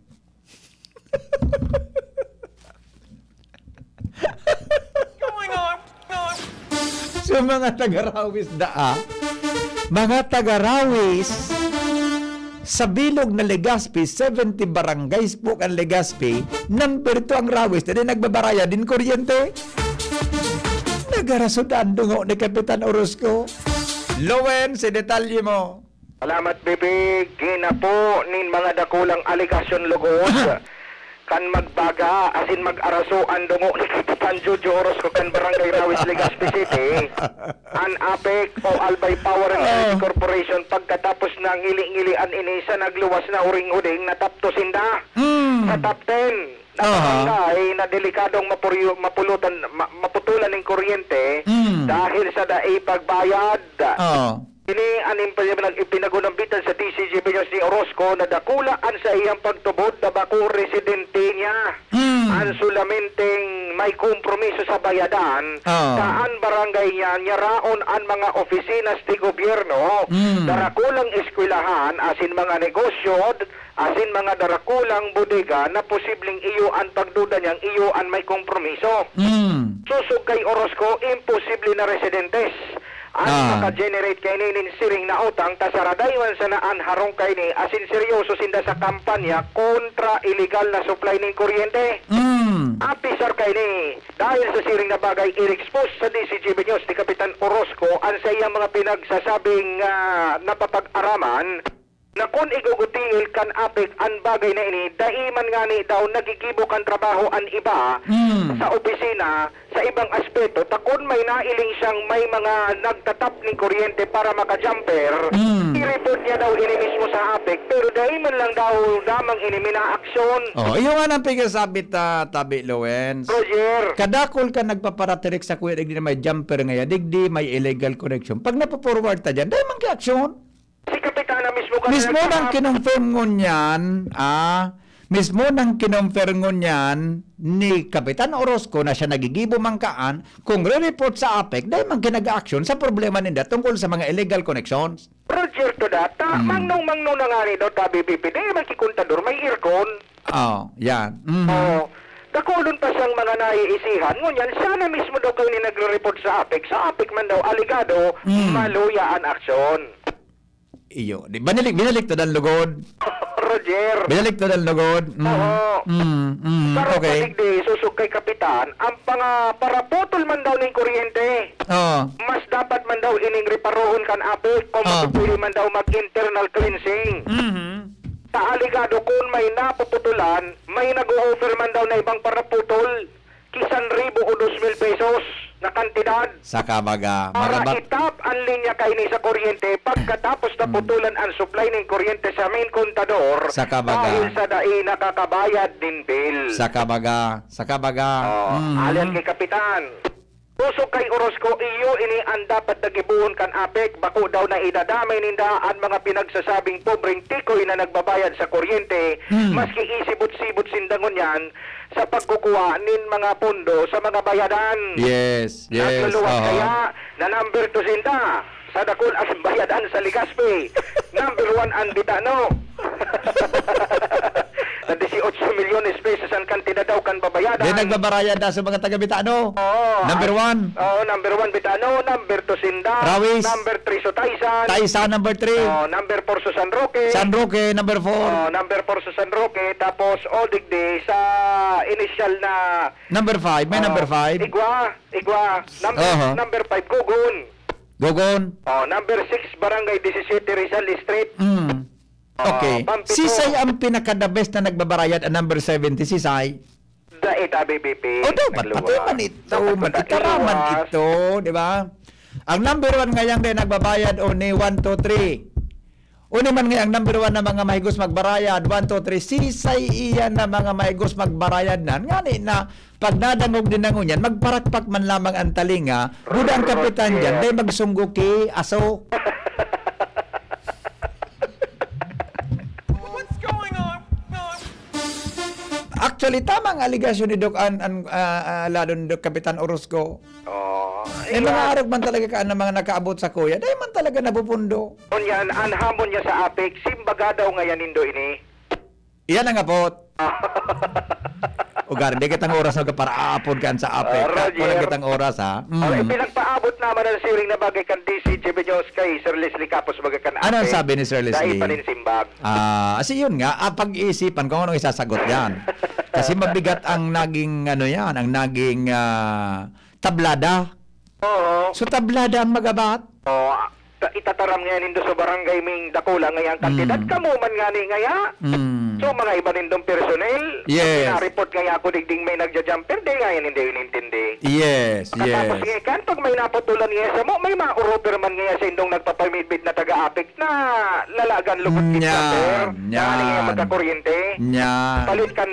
So, mga taga-Rawis daa, mga taga-Rawis, sa bilog na Legazpi, seventy barangays po kan Legazpi, number two ang Rawis na di nagbabarayad din kuryente. Nagarasod ang dungo ni Kapitan Orozco. Lowen, si detalye mo. Salamat, Bibi. Ginapo nin mga dakulang aligasyon lugod kan magbaga asin mag-araso an dungo ni Kapitan Jojo Orozco kan Barangay Rawis, Legazpi City, an APEC o Albay Power and Energy Corporation pagkatapos na ngili-ngilian ini sa nagluwas na huring-huding natapto sinda sa top ten na barangay na delikadong mapuryo-, mapulutan, ma-, maputulan nin kuryente dahil sa dai pagbayad. Ini an impa-, nag-, ipinagunambitan sa D C G B News ni Orozco na dakula an saiyang pagtubod na bako residente niya. An solamenteng may kompromiso sa bayadan, sa an barangay niya, niya raon an mga opisina sa gobyerno, darakulang eskwelahan, asin mga negosyo, asin mga darakulang bodega na posibleng iyo an pagduda niyang iyo an may kompromiso. Sosog kay Orozco, imposible na residentes an maka-generate kaini nin siring na utang, ta saraday man sana an harong kaini asin seryoso sinda sa kampanya kontra iligal na supply nin kuryente. Apisar kaini, dahil sa siring na bagay, in-expose sa D C G B News ni Kapitan Orozco an saiyang mga pinagsasabing, ah, napapag-araman na kun igugutiil kan APEC an bagay na ini, dai man ngani daw nagigibo kan trabaho an iba sa opisina, sa ibang aspeto, ta kun may nailing siyang may mga nagtatap ning kuryente para maka-jumper, i-report niya daw ini mismo sa APEC, pero dai man lang daw damang ini minaaksyon. Oh, iyo nga nang pigasabi ta, Tabi Lawrence. Roger. Kadakol ka nagpaparatirik sa kuya, digdi na may jumper ngaya, digdi may illegal connection. Pag napo-forward ta dyan, dai man ki aksyon. Si Kapitana mismo ka Mismo nang nagpa- kinonfirm ngunyan, ah, mismo nang kinonfirm ngunyan ni Kapitan Orozco na siya nagigibo man kaan, kung re-report sa APEC, dai man ki nag-aaksyon sa problema ninda tungkol sa mga illegal connections. Roger to that, ta, Hmm. mangnong-mangno na nga ni daw ta B P P, dai man ki kontador, may aircon. Oh, yan. Mhm. Oh, dakulon pa siyang mga naiisihan. Ngunyan, siya na mismo daw kayo ni nagre-report sa APEC. Sa APEC man daw, alegado, Hmm. maluya an aksyon. Iyo. Di, binalik, binalik to dan lugod. Roger. Binalik to dan lugod. Mm. Oo. Mm, mm, Pero okay. Digdi, susog kay Kapitan, ang panga paraputol man daw ning kuryente, Oo. mas dapat man daw ining reparohon kan APEC kung Oo. mapipili man daw mag-internal cleansing. Mhm. Sa alegado, kun may napuputulan, may nag-o-offer man daw na ibang paraputol, ki san ribo o dos mil pesos na kantidad Sa kabaga, para marabak- itap an linya kaini sa kuryente pagkatapos na Mm. putulan an supply nin kuryente sa main kontador Sa kabaga. dahil sa dai nakakabayad nin bill. Sa kabaga, sa kabaga. Oh, Mhm. alian kay Kapitan. Pusog kay Orozco, iyo ini an dapat na gibohon kan APEC. Bako daw na idadamay ninda an mga pinagsasabing pobreng tikoy na nagbabayad sa kuryente, Hmm. maski isibot-sibot sinda ngunyan sa pagkukuha nin mga pondo sa mga bayadan. Yes, yes, Nagluluwas aha. kaya na number two sinda sa dakul ang bayadan sa Legazpi. Number one ang Bitano. Na dieciocho milyones pesos ang kantidad daw kan babayadan. Di nagbabarayad na sa mga taga Bitano. Oo. Number one. Oo, number one Bitano, number two Sinda, Rawis. number three Sutaysan. Taysa, number three. Oh, number four sa San Roque. San Roque, number four. Oh, number four sa San Roque, tapos, oh, digdi sa initial na, Number five, may oh, number five. Igwa, Igwa. Number, Aha. number five, Gogon. Gogon. Oh, number six, Barangay disisete, Rizal Street. Mm. Oh, Okay. Pampito. Si Sai ang pinaka-the best na nagbabarayad, ang number seventy, si Sai. Dai ta, B B P. O, dapat pati Nagluwas. man ito, Dapat man ito, raman nagluwas. ito, di ba? Ang number one ngayang di nagbabayad, o ni one, two, three. O ni man ngayang number one na mga mahigos magbarayad, one, two, three, sisay iyan na mga mahigos magbarayad nan. Ngani na, pag nadangog din na ngunyan, magparakpak man lamang ang talinga, buda ang kapitan dyan, Roger. dahil magsunggo ki aso. Actually, tama ang aligasyon ni Doc An, an, ah, ah, lalo ni Doc Kapitan Orozco. Oo. May mga arog man talaga ka, ang mga nakaabot sa kuya, dai man talaga napupundo. Unya, an hamon niya sa APEC, simbaga daw ngayan nindo ini. Iyan ang apot. Ugar, di kitang oras magparaapod kan sa APEC. Ah, Roger. Kulang kitang oras, ha? Oh, mm. Pinagpaabot naman ang siring na bagay kan D C G B News kay Sir Leslie Capos, baga kan Anong APEC. Sabi ni Sir Leslie? Dai pa rin simbag. Ah, kasi yun nga, ah, pag-iisipan kung anong isasagot yan. Kasi mabigat ang naging, ano yan, ang naging, ah, tablada. Oo. So, tablada ang magabat? Oo. Ta-, itataram ngayan nindo sa barangay ming dakula ngayang kantidad. Mm. Kamo man ngani ngaya. Mm. So, mga iba nindong personnel, yes, na report ngaya ako digding may nagja-jumper, di ngaya nindo inintindi. Yes, yes. Pagkatapos nga kan, pag may naputulan nga sa mo, may mga uroper man ngaya sa indong nagpapamidbid na taga-APEC na lalagan lugod kita, sir. Nyan, nyan. Nani nga magkakuryente? Nyan. Palit kan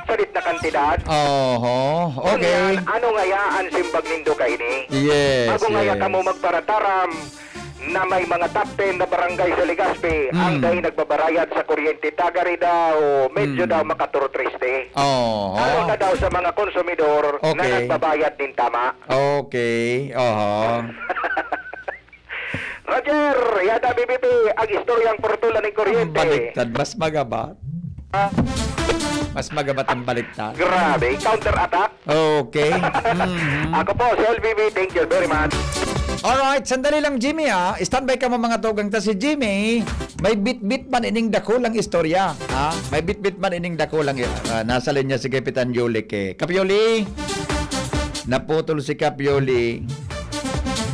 salit na kantidad? Oho, okay. Ngunyan, ano ngaya ang simbag nindo kaini? Yes, yes. Bago ngaya kamo magparataram na may mga top ten na barangay sa Legazpi, mm, ang dai nagbabarayad sa kuryente, tagari daw, medyo, mm, daw makaturtriste. Oho. Lalo na daw sa mga konsumidor na, okay, nagbabayad nin tama. Okay, oho. Roger, yada B B P, ang istoryang purtulan ning kuryente. Ang baliktad, mas magabat. Ah. Mas magabat ang baliktad. Grabe, counter attack. Okay. Mhm. Ako po, si L B B, thank you very much. Alright, sandali lang, Jimmy, ha. Standby ka mo, mga tugang ta. Si Jimmy, may bitbit man ining dakulang istorya, ha? May bitbit man ining dakulang, ah, nasa linya si Kapitan Yuli, eh. Kap Yuli, naputol si Kap Yuli.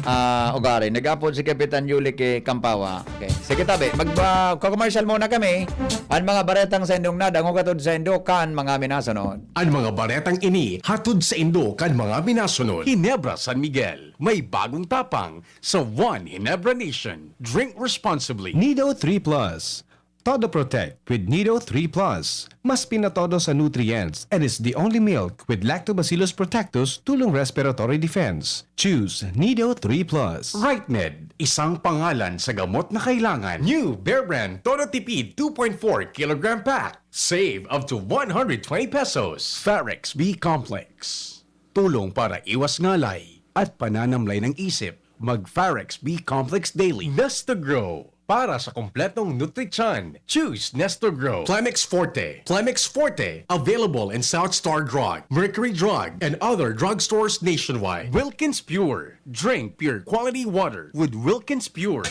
Ah, ugari. Nag-apod si Kapitan Yuli ki Kampawa. Okay. Sige, tabi. Mag, ah, commercial muna kami. An mga baretang saindong nadangog hatod saindo kan mga minasunod. An mga baretang ini hatod saindo kan mga minasunod. Ginebra San Miguel, may bagong tapang sa One Ginebra Nation. Drink responsibly. Nido three Plus. Todo Protect with Nido three Plus. Mas pinatodo sa nutrients and is the only milk with Lactobacillus protectus tulong respiratory defense. Choose Nido three Plus. Rightmed, isang pangalan sa gamot na kailangan. New Bear Brand Todo Tipid two point four kilogram pack. Save up to one hundred twenty pesos. Farex B Complex. Tulong para iwas ngalay at pananamlay ng isip. Mag Farex B Complex Daily. Nesta Grow. Para sa kompletong nutrisyon, choose Nestor Grow. Plemex Forte. Plemex Forte. Available in South Star Drug, Mercury Drug, and other drugstores nationwide. Wilkins Pure. Drink pure quality water with Wilkins Pure.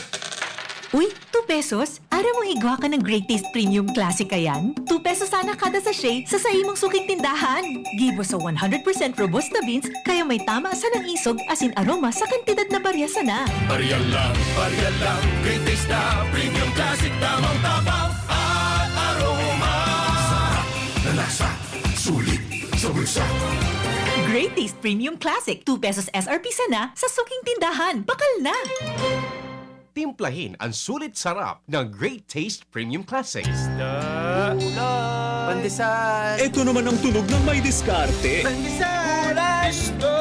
Uy, two pesos? Aram mo igwa ka ng Great Taste Premium Classic kayan? Two pesos sana kada sachet sa saimong suking tindahan. Gibo sa one hundred percent Robusta beans, kaya may tama sanang isog asin aroma sa kantidad na barya sana. Barya lang, barya lang, Great Taste na Premium Classic, tamang tabang at aroma. Sarap na lasa, sulit sa bulsa. Great Taste Premium Classic, two pesos S R P sana sa suking tindahan. Bakal na! Timplahin ang sulit sarap ng Great Taste Premium Classic. Isda. Ulam. Pandesal. Ito naman ang tunog ng may diskarte. Pandesal. Ulam. Isda.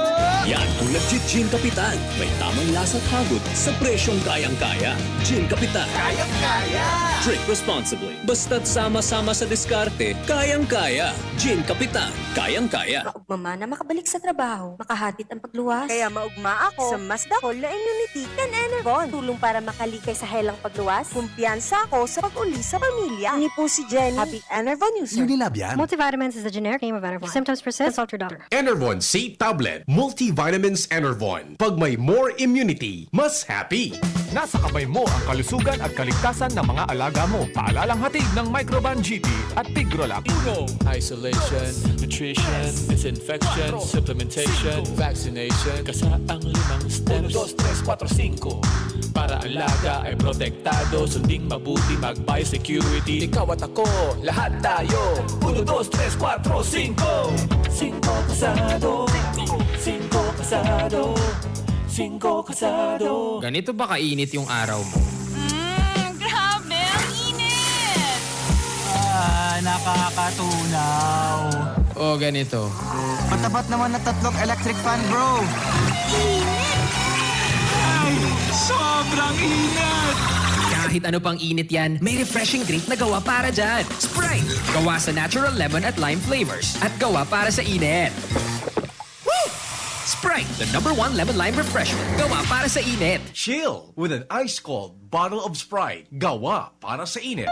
Yan ang legit Gin Kapitan. May tamang lasa at hagod sa presyong kayang-kaya. Gin Kapitan. Kayang-kaya. Drink responsibly. Basta't sama-sama sa diskarte, kayang-kaya. Gin Kapitan. Kayang-kaya. Maugma man na makabalik sa trabaho, makahatid ang pagluwas. Kaya maugma ako sa mas dakul na immunity kan Enervon. Tulong para makalikay sa helang pagluwas. Kumpiyansa ako sa pag-uli sa pamilya. Ini po si Jenny, happy Enervon user. Unilab yan. Multivitamins is a generic name of Enervon. If symptoms persist, consult your doctor. Enervon C Tablet, Multivitamins Enervon. Pag may more immunity, mas happy. Nasa kamay mo ang kalusugan at kaligtasan ng mga alaga mo. Paalalang hatid ng Microban G P at Tigrolac. Uno. Isolation, nutrition, disinfection, supplementation, vaccination. Kasa ang limang steps. Uno, dos, tres, kuwatro, singko. Para alaga ay protektado, sunding mabuti, mag-biosecurity. Ikaw at ako, lahat tayo. Uno, dos, tres, kuwatro, singko. Singko kasado. Singko kasado. Singko kasado. Ganito ba kainit yung araw mo? Mm, grabe, ang init! Ah, nakakatunaw. O, ganito. Matapat naman na tatlong electric fan, bro. Init! Ay, sobrang init! Kahit ano pang init yan, may refreshing drink na gawa para dyan. Sprite! Gawa sa natural lemon at lime flavors at gawa para sa init. Woo! Sprite, the number one lemon lime refreshment. Gawa para sa init. Chill with an ice-cold bottle of Sprite. Gawa para sa init.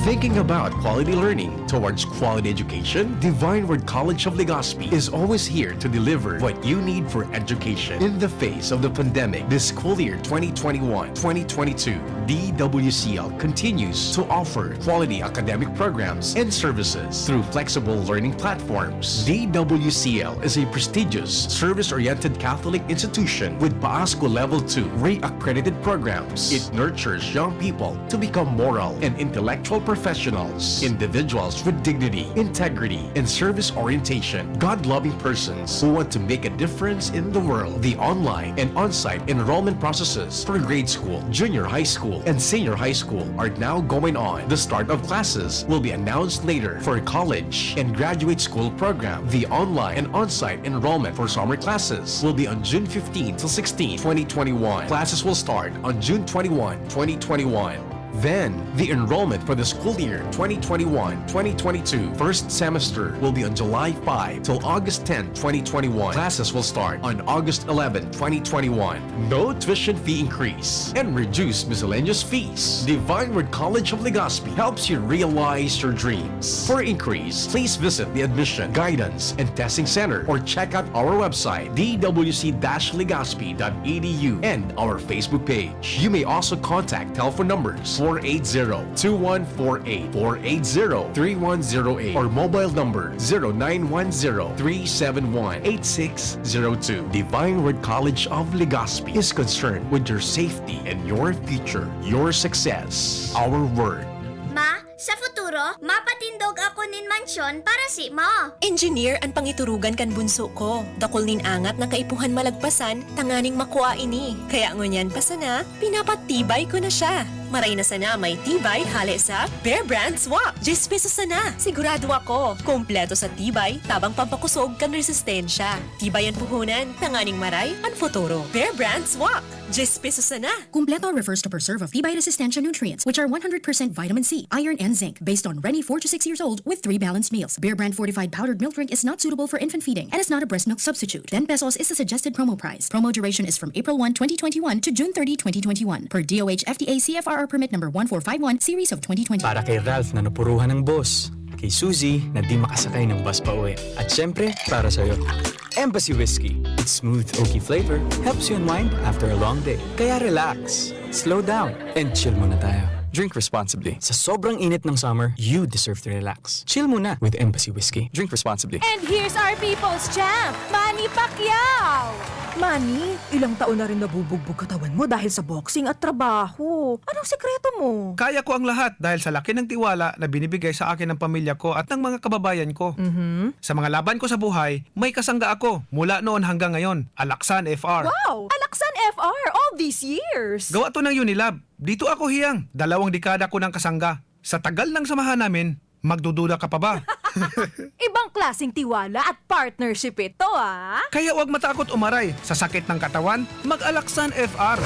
Thinking about quality learning towards quality education? Divine Word College of Legazpi is always here to deliver what you need for education. In the face of the pandemic, this school year twenty twenty-one twenty twenty-two, D W C L continues to offer quality academic programs and services through flexible learning platforms. D W C L is a prestigious, service-oriented Catholic institution with PAASCU Level two accredited programs. It nurtures young people to become moral and intellectual professionals, individuals with dignity, integrity, and service orientation, God-loving persons who want to make a difference in the world. The online and on-site enrollment processes for grade school, junior high school, and senior high school are now going on. The start of classes will be announced later for college and graduate school program. The online and on-site enrollment for summer classes will be on June fifteen to sixteen, twenty twenty-one. Classes will start on June twenty-one, twenty twenty-one. Then, the enrollment for the school year twenty twenty-one twenty twenty-two first semester will be on July five till August ten, twenty twenty-one. Classes will start on August eleven, twenty twenty-one. No tuition fee increase and reduced miscellaneous fees. Divine Word College of Legazpi helps you realize your dreams. For inquiries, please visit the Admission, Guidance, and Testing Center or check out our website, d w c dash legazpi dot e d u, and our Facebook page. You may also contact telephone numbers four eight zero, two one four eight, four eight zero, three one zero eight, or mobile number zero nine one zero, three seven one, eight six zero two. Divine Word College of Legazpi is concerned with your safety and your future, your success. Our word. Ma, sa futuro, mapatindog ako nin mansyon para simo. Engineer an pangiturugan kan bunso ko. Dakul nin angat na kaipuhan malagpasan tanganing makua ini. Kaya ngunyan pa sana, pinapatibay ko na siya. Maray na sana may tibay hale sa Bear Brand Swak. Diyes pesos sana. Sigurado ako, kompleto sa tibay, tabang pampakosog kan resistensya. Tibay an puhunan, tanganing maray an futuro. Bear Brand Swak. Diyes pesos sana. Kumpleto refers to preserve of tibay-resistensya nutrients, which are one hundred percent vitamin C, iron, and zinc, based on Reni four to six years old with three balanced meals. Bear Brand fortified powdered milk drink is not suitable for infant feeding and is not a breast milk substitute. Ten pesos is the suggested promo price. Promo duration is from April one, twenty twenty-one to June thirty, twenty twenty-one, per D O H F D A C F R R permit number one four five one, series of twenty twenty. Para kay Ralph na napuruhan ng boss, kay Suzy na di makasakay ng bus pa uwi, at syempre, para sa'yo. Embassy Whiskey. Its smooth, oaky flavor helps you unwind after a long day. Kaya relax, slow down, and chill muna tayo. Drink responsibly. Sa sobrang init ng summer, you deserve to relax. Chill muna with Embassy Whiskey. Drink responsibly. And here's our people's champ, Manny Pacquiao! Manny, ilang taon na rin nabubugbog katawan mo dahil sa boxing at trabaho. Anong sikreto mo? Kaya ko ang lahat dahil sa laki ng tiwala na binibigay sa akin ng pamilya ko at ng mga kababayan ko. Mhm. Sa mga laban ko sa buhay, may kasangga ako mula noon hanggang ngayon. Alaksan F R. Wow! Alaksan F R all these years! Gawa to ng Unilab. Dito ako hiyang dalawang dekada ko ng kasangga. Sa tagal ng samahan namin, magdududa ka pa ba? Ibang klaseng tiwala at partnership ito, ah! Kaya huwag matakot umaray sa sakit ng katawan, mag-Alaksan F R.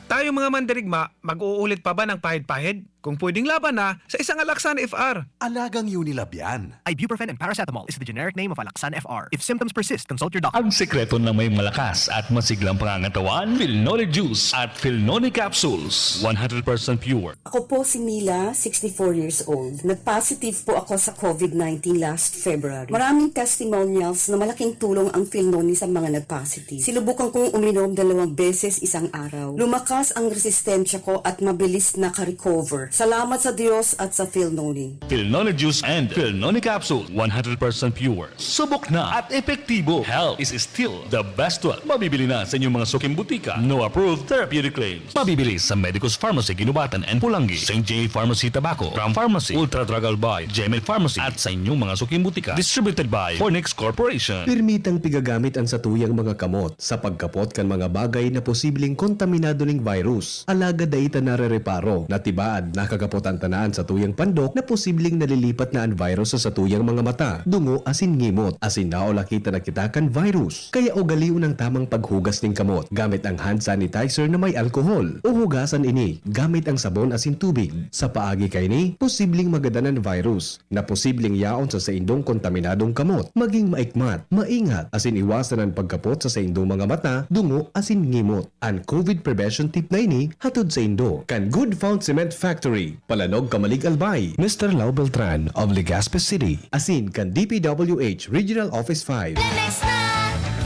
Tayo mga mandirigma, mag-uulit pa ba ng pahid-pahid? Kung pwedeng laban na sa isang Alaksan F R. Alagang Unilab yan. Ibuprofen and paracetamol is the generic name of Alaxan F R. If symptoms persist, consult your doctor. Ang sekreto ng may malakas at masiglang pangangatawan, Filnoni Juice at Filnoni Capsules. One hundred percent pure. Ako po si Mila, sixty-four years old. Nag-positive po ako sa COVID nineteen last February. Maraming testimonials na malaking tulong ang Filnoni sa mga nag-positive. Sinubukan kong uminom dalawang beses isang araw. Lumakas ang resistensya ko at mabilis naka-recover. Salamat sa Diyos at sa Filnoni. Filnoni Juice and Filnoni Capsule, one hundred percent pure. Subok na at epektibo. Health is still the best wealth. Mabibili na sa inyong mga suking butika. No approved therapeutic claims. Mabibili sa Medicus Pharmacy, Guinobatan and Pulangi, Saint J Pharmacy, Tabaco, Ram Pharmacy, Ultra Drug Albay, G M L Pharmacy, at sa inyong mga suking butika. Distributed by Fornix Corporation. Pirmitang pigagamit an satuyang mga kamot sa pagkapot kan mga bagay na posibleng kontaminado ning virus, alagad dai ta narereparo na tibaad na Nakakapot an tanaan sa tuyang pandok na posibleng nalilipat na an virus sa satuyang mga mata, dungo asin ngimot, asin naulakitan na kita kan virus. Kaya ugalion ang tamang paghugas nin kamot gamit ang hand sanitizer na may alkohol, o hugasan ini gamit ang sabon asin tubig. Sa paagi kaini, posibleng magadan an virus na posibleng yaon sa saindong kontaminadong kamot. Maging maikmat, maingat, asin iwasan an pagkapot sa saindong mga mata, dungo, asin ngimot. An COVID prevention tip na ini hatod saindo kan Good Found Cement Factory, Palanog, Camalig, Albay, Mister Lau Beltran of Legazpi City, asin kan D P W H Regional Office five. Lemex na!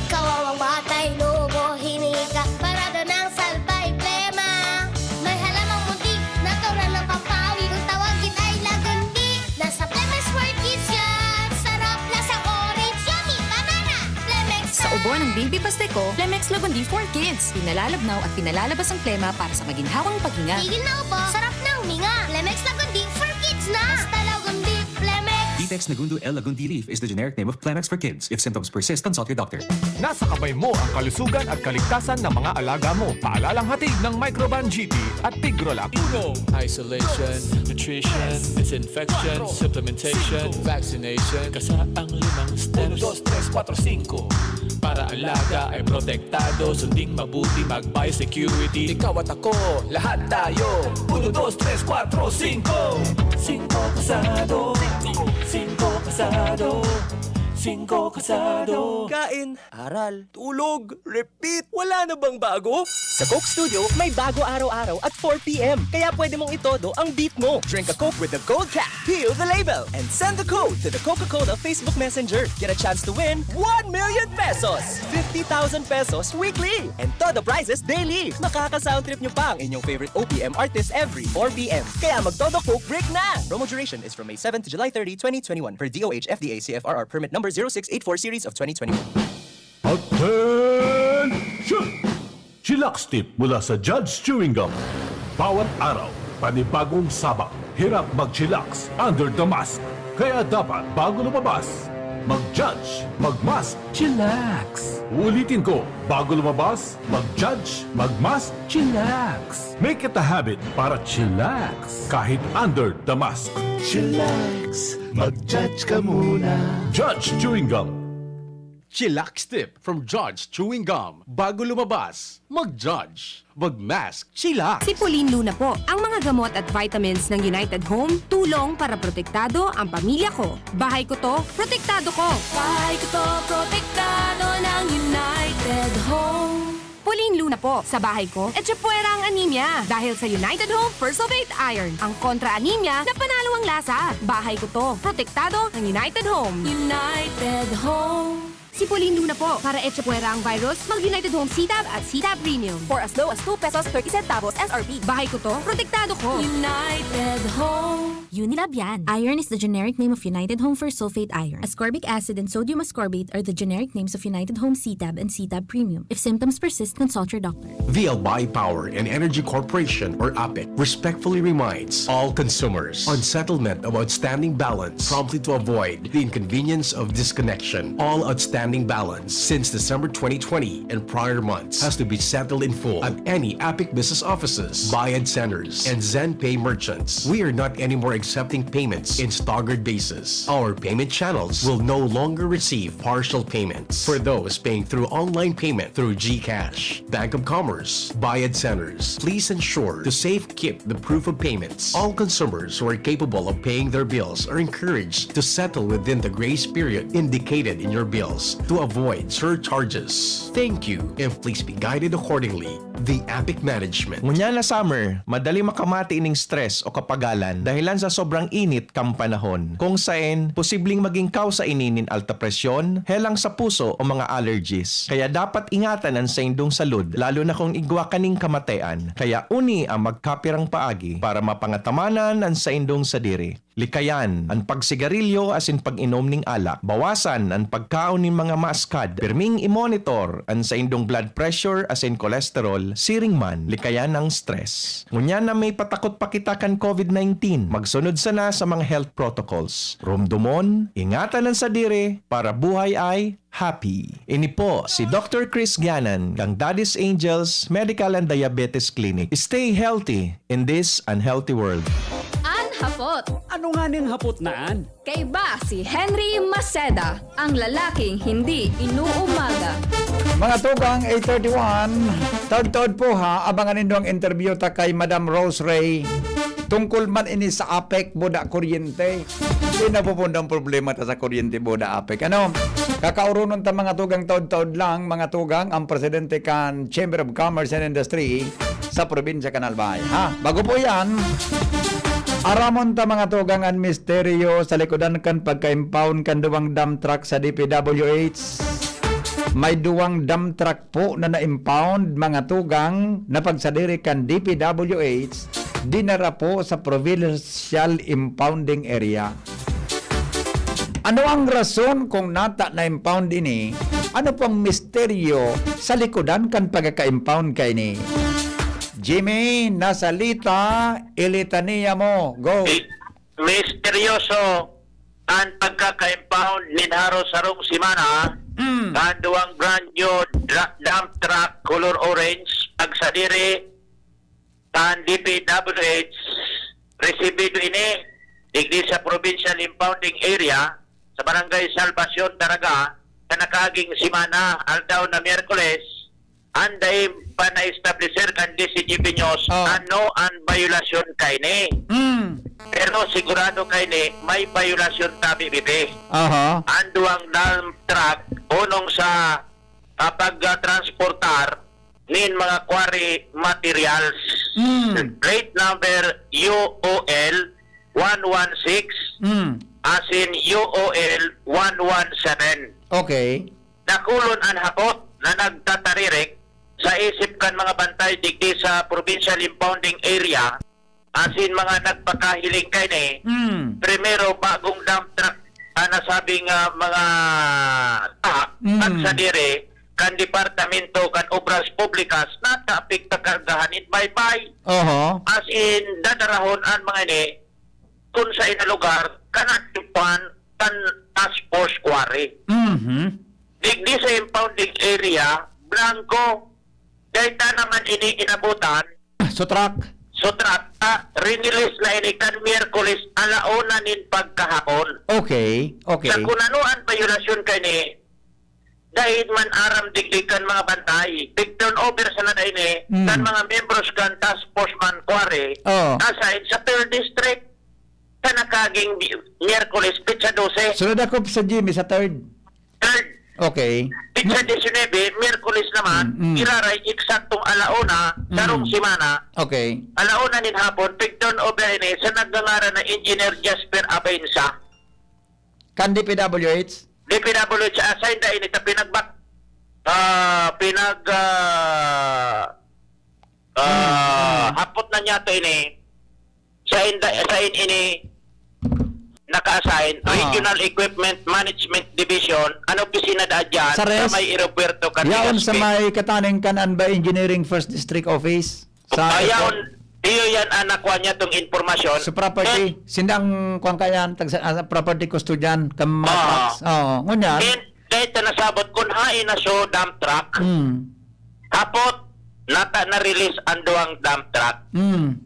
Kawawang batay, lobo, hinika, parada ng salbay, plema. May halamang muntik, natural ng pampawi. Kung tawagin ay lagundi, nasa Lemex World Kids yan. Sarap, lasang orange, yummy, banana. Lemex Sa na! Ubo ng baby pasteko, Lemex Lagundi for Kids. Pinalalabnaw at pinalalabas ang plema para sa maginhawang paghinga. Tigil na ubo, sarap na huminga. Lemex Lagundi for Kids na! Basta Lagundi, Lemex! Vitex Nagundo L Lagundi Leaf is the generic name of Clemex for Kids. If symptoms persist, consult your doctor. Nasa kamay mo ang kalusugan at kaligtasan ng mga alaga mo. Paalalang hatid ng Microban G T at Tigrolac. Uno, isolation, nutrition, disinfection, supplementation, vaccination. Kasaang limang steps. Uno, dos, tres, kuwatro, singko. Para alaga ay protektado, sunding mabuti, mag-biosecurity. Ikaw at ako, lahat tayo. Uno, dos, tres, kuwatro, singko. Singko kasado. Singko kasado. Singko kasado. Kain, aral, tulog, repeat. Wala na bang bago? Sa Coke Studio, may bago araw-araw at four p m. Kaya pwede mong itodo ang beat mo. Drink a Coke with the gold cap. Peel the label and send the code to the Coca-Cola Facebook Messenger. Get a chance to win one million pesos, fifty thousand pesos weekly, and todo prizes daily. Makaka-sound trip nyo pa ang inyong favorite O P M artist every four p m. Kaya magtodo Coke break na! Promo duration is from May seven to July thirty, twenty twenty-one, per D O H F D A C F R R permit number zero six eight four series of twenty twenty-one. Attention! Chillax tip mula sa Judge Chewing Gum. Bawat araw, panibagong sabak. Hirap mag-chillax under the mask. Kaya dapat bago lumabas, mag-judge, mag-mask, chillax. Uulitin ko, bago lumabas, mag-judge, mag-mask, chillax. Make it a habit para chillax kahit under the mask. Chillax, mag-judge ka muna. Judge Chewing Gum. Chillax tip from Judge Chewing Gum. Bago lumabas, mag-judge, mag-mask, chillax. Sipulin Luna po. Ang mga gamot at vitamins ng United Home, tulong para protektado ang pamilya ko. Bahay ko to, protektado ko. Bahay ko to, protektado ng United Home. Pauline Luna po. Sa bahay ko, etchepuera ang anemia. Dahil sa United Home Fersulfate Iron, ang kontra anemia na panalo ang lasa. Bahay ko to. Protektado ng United Home. United Home. Sipulin Luna po. Para etchepuera ang virus, mag United Home C-Tab at C-Tab Premium. For as low as two pesos thirty centavos S R P. Bahay ko to. Protektado ko. United Home. Unilab yan. Iron is the generic name of United Home Fersulfate Iron. Ascorbic acid and sodium ascorbate are the generic names of United Home C-Tab and C-Tab Premium. If symptoms persist, consult your doctor. The Albay Power and Energy Corporation, or APEC, respectfully reminds all consumers on settlement of outstanding balance promptly to avoid the inconvenience of disconnection. All outstanding balance since December twenty twenty and prior months has to be settled in full at any APEC business offices, Bayad Centers, and ZenPay merchants. We are not anymore accepting payments in staggered basis. Our payment channels will no longer receive partial payments. For those paying through online payment through GCash, Bank of Commerce, Bayad Centers, please ensure to safe keep the proof of payments. All consumers who are capable of paying their bills are encouraged to settle within the grace period indicated in your bills to avoid surcharges. Thank you, and please be guided accordingly. The APEC Management. Ngunyan na summer, madali makamati ning stress o kapagalan dahilan sa sobrang init kan panahon, kung saen posibleng maging kawsa ini nin alta presyon, helang sa puso o mga allergies. Kaya dapat ingatan an saindong salud, lalo na kung igwa kaning kamatean. Kaya uni ang magkapirang paagi para mapangatamanan an saindong sadiri. Likayan an pagsigarilyo asin pag-inom nin alak. Bawasan an pagkaon nin mga maaskad. Pirming i-monitor an saindong blood pressure asin cholesterol siring man likayan ang stress. Ngunyan na may patakot pa kita kan COVID nineteen, magsunod sana sa mga health protocols. Rumdomon, ingatan an sadiri, para buhay ay happy. Ini po si Doctor Chris Gianan, kang Daddy's Angels Medical and Diabetes Clinic. Stay healthy in this unhealthy world. An hapot. Ano nga ning hapot na an? Kaiba si Henry Maceda, ang lalaking hindi inuumaga. Mga tugang, eight thirty-one, taod-taod po ha, abangan nindo ang interview ta kay Madam Rose Ray. Tungkol man ini sa APEC, buda kuryente. Di na pupundo ang problema ta sa kuryente, buda APEC. Ano? Kakauronon ta mga tugang taod-taod lang, mga tugang, ang presidente kan Chamber of Commerce and Industry sa probinsya kan Albay. Ha? Bago po yan, aramon ta mga tugang an misteryo sa likodan kan pagka-impound kan duwang dump truck sa D P W H. May duwang dump truck po na na-impound, mga tugang, na pagsadiri kan D P W H, dinara po sa Provincial Impounding Area. Ano ang rason kung nata na-impound ini? Ano pong misteryo sa likodan kan pagkaka-impound kaini? Jimmy, nasalita, ilitaniya mo. Go! Misteryoso an pagkaka-impound nin haros sarong semana Mm. kan duwang brand new dra-, dump truck color orange, pagsadiri kan D P W H. Resibido ini digdi sa Provincial Impounding Area sa Barangay Salvacion, Daraga, sa nakaaging semana, aldaw na Miyerkules, an dai pa na-establisir kan D C G P News Oh. ano an bayolasyon kaini. Mm. Pero sigurado kaini, may bayolasyon tabi, bibi. Aha. An duwang dump truck, unong sa, ah, pag, ah, transportar nin mga quarry materials. Mm. Plate number U O L one one six, Mm. asin U O L one one seven. Okay. Dakulon an hapot na nagtataririk sa isip kan mga bantay digdi sa Provincial Impounding Area, asin mga nagpakahiling kaini. Mm. Primero, bagong dump truck, ah, nasabing, ah, mga truck, Mm. pagsadiri kan Departamento kan Obras Publikas, nata apekta kargahan nin baybay. Oho. Asin, dadarahon an mga ini kun saen na lugar kan atipan kan Task Force Quarry. Mhm. Digdi sa impounding area, blanco. Dai ta naman ini inabutan. So, truck? So, truck, ah, rinilis na ini kan Miyerkules, alauna nin pagkahapon. Okay, okay. Sa kun ano an bayolasyon kaini, dai man aram digdi kan mga bantay. Pig-turnover sana na ini Mm. kan mga membros kan Task Force man Quarry, Oh. asain sa third District, sa nakaaging bi-, Miyerkules, petsa dose. So, nadakop sa Jimmy sa third? Third. Okay. Petsa disinebe, Miyerkules naman, Mm, mm. iraray eksaktong alauna, sarong Mm. semana. Okay. Alauna nin hapon, pig-turnover ini sa nagngangaran na Engineer Jasper Abenza. Kan D P W H? D P W H, asain da ini ta pinagbak-, ah, pinag-, ah, ah, Mm, mm. hapot na niya to ini. Sain da, sain ini naka-assign? Ah. Regional Equipment Management Division, an opisina da dyan, Sa sa res-, may aeropuerto, Cadillac yaon sa Street. May kataning kan Anba Engineering First District Office, sa Ayaw, airport. Iyo yan an nakuha niya tong impormasyon. Sa property, Eh, sindang, kuwan ka yan, tagsa-, ah, property custodian, kan mga Ah. trucks. Oo, ngunyan. Then, dahil ta nasabot kun hain na so dump truck, Hmm. hapot, nata na-release an duwang dump truck. Hmm.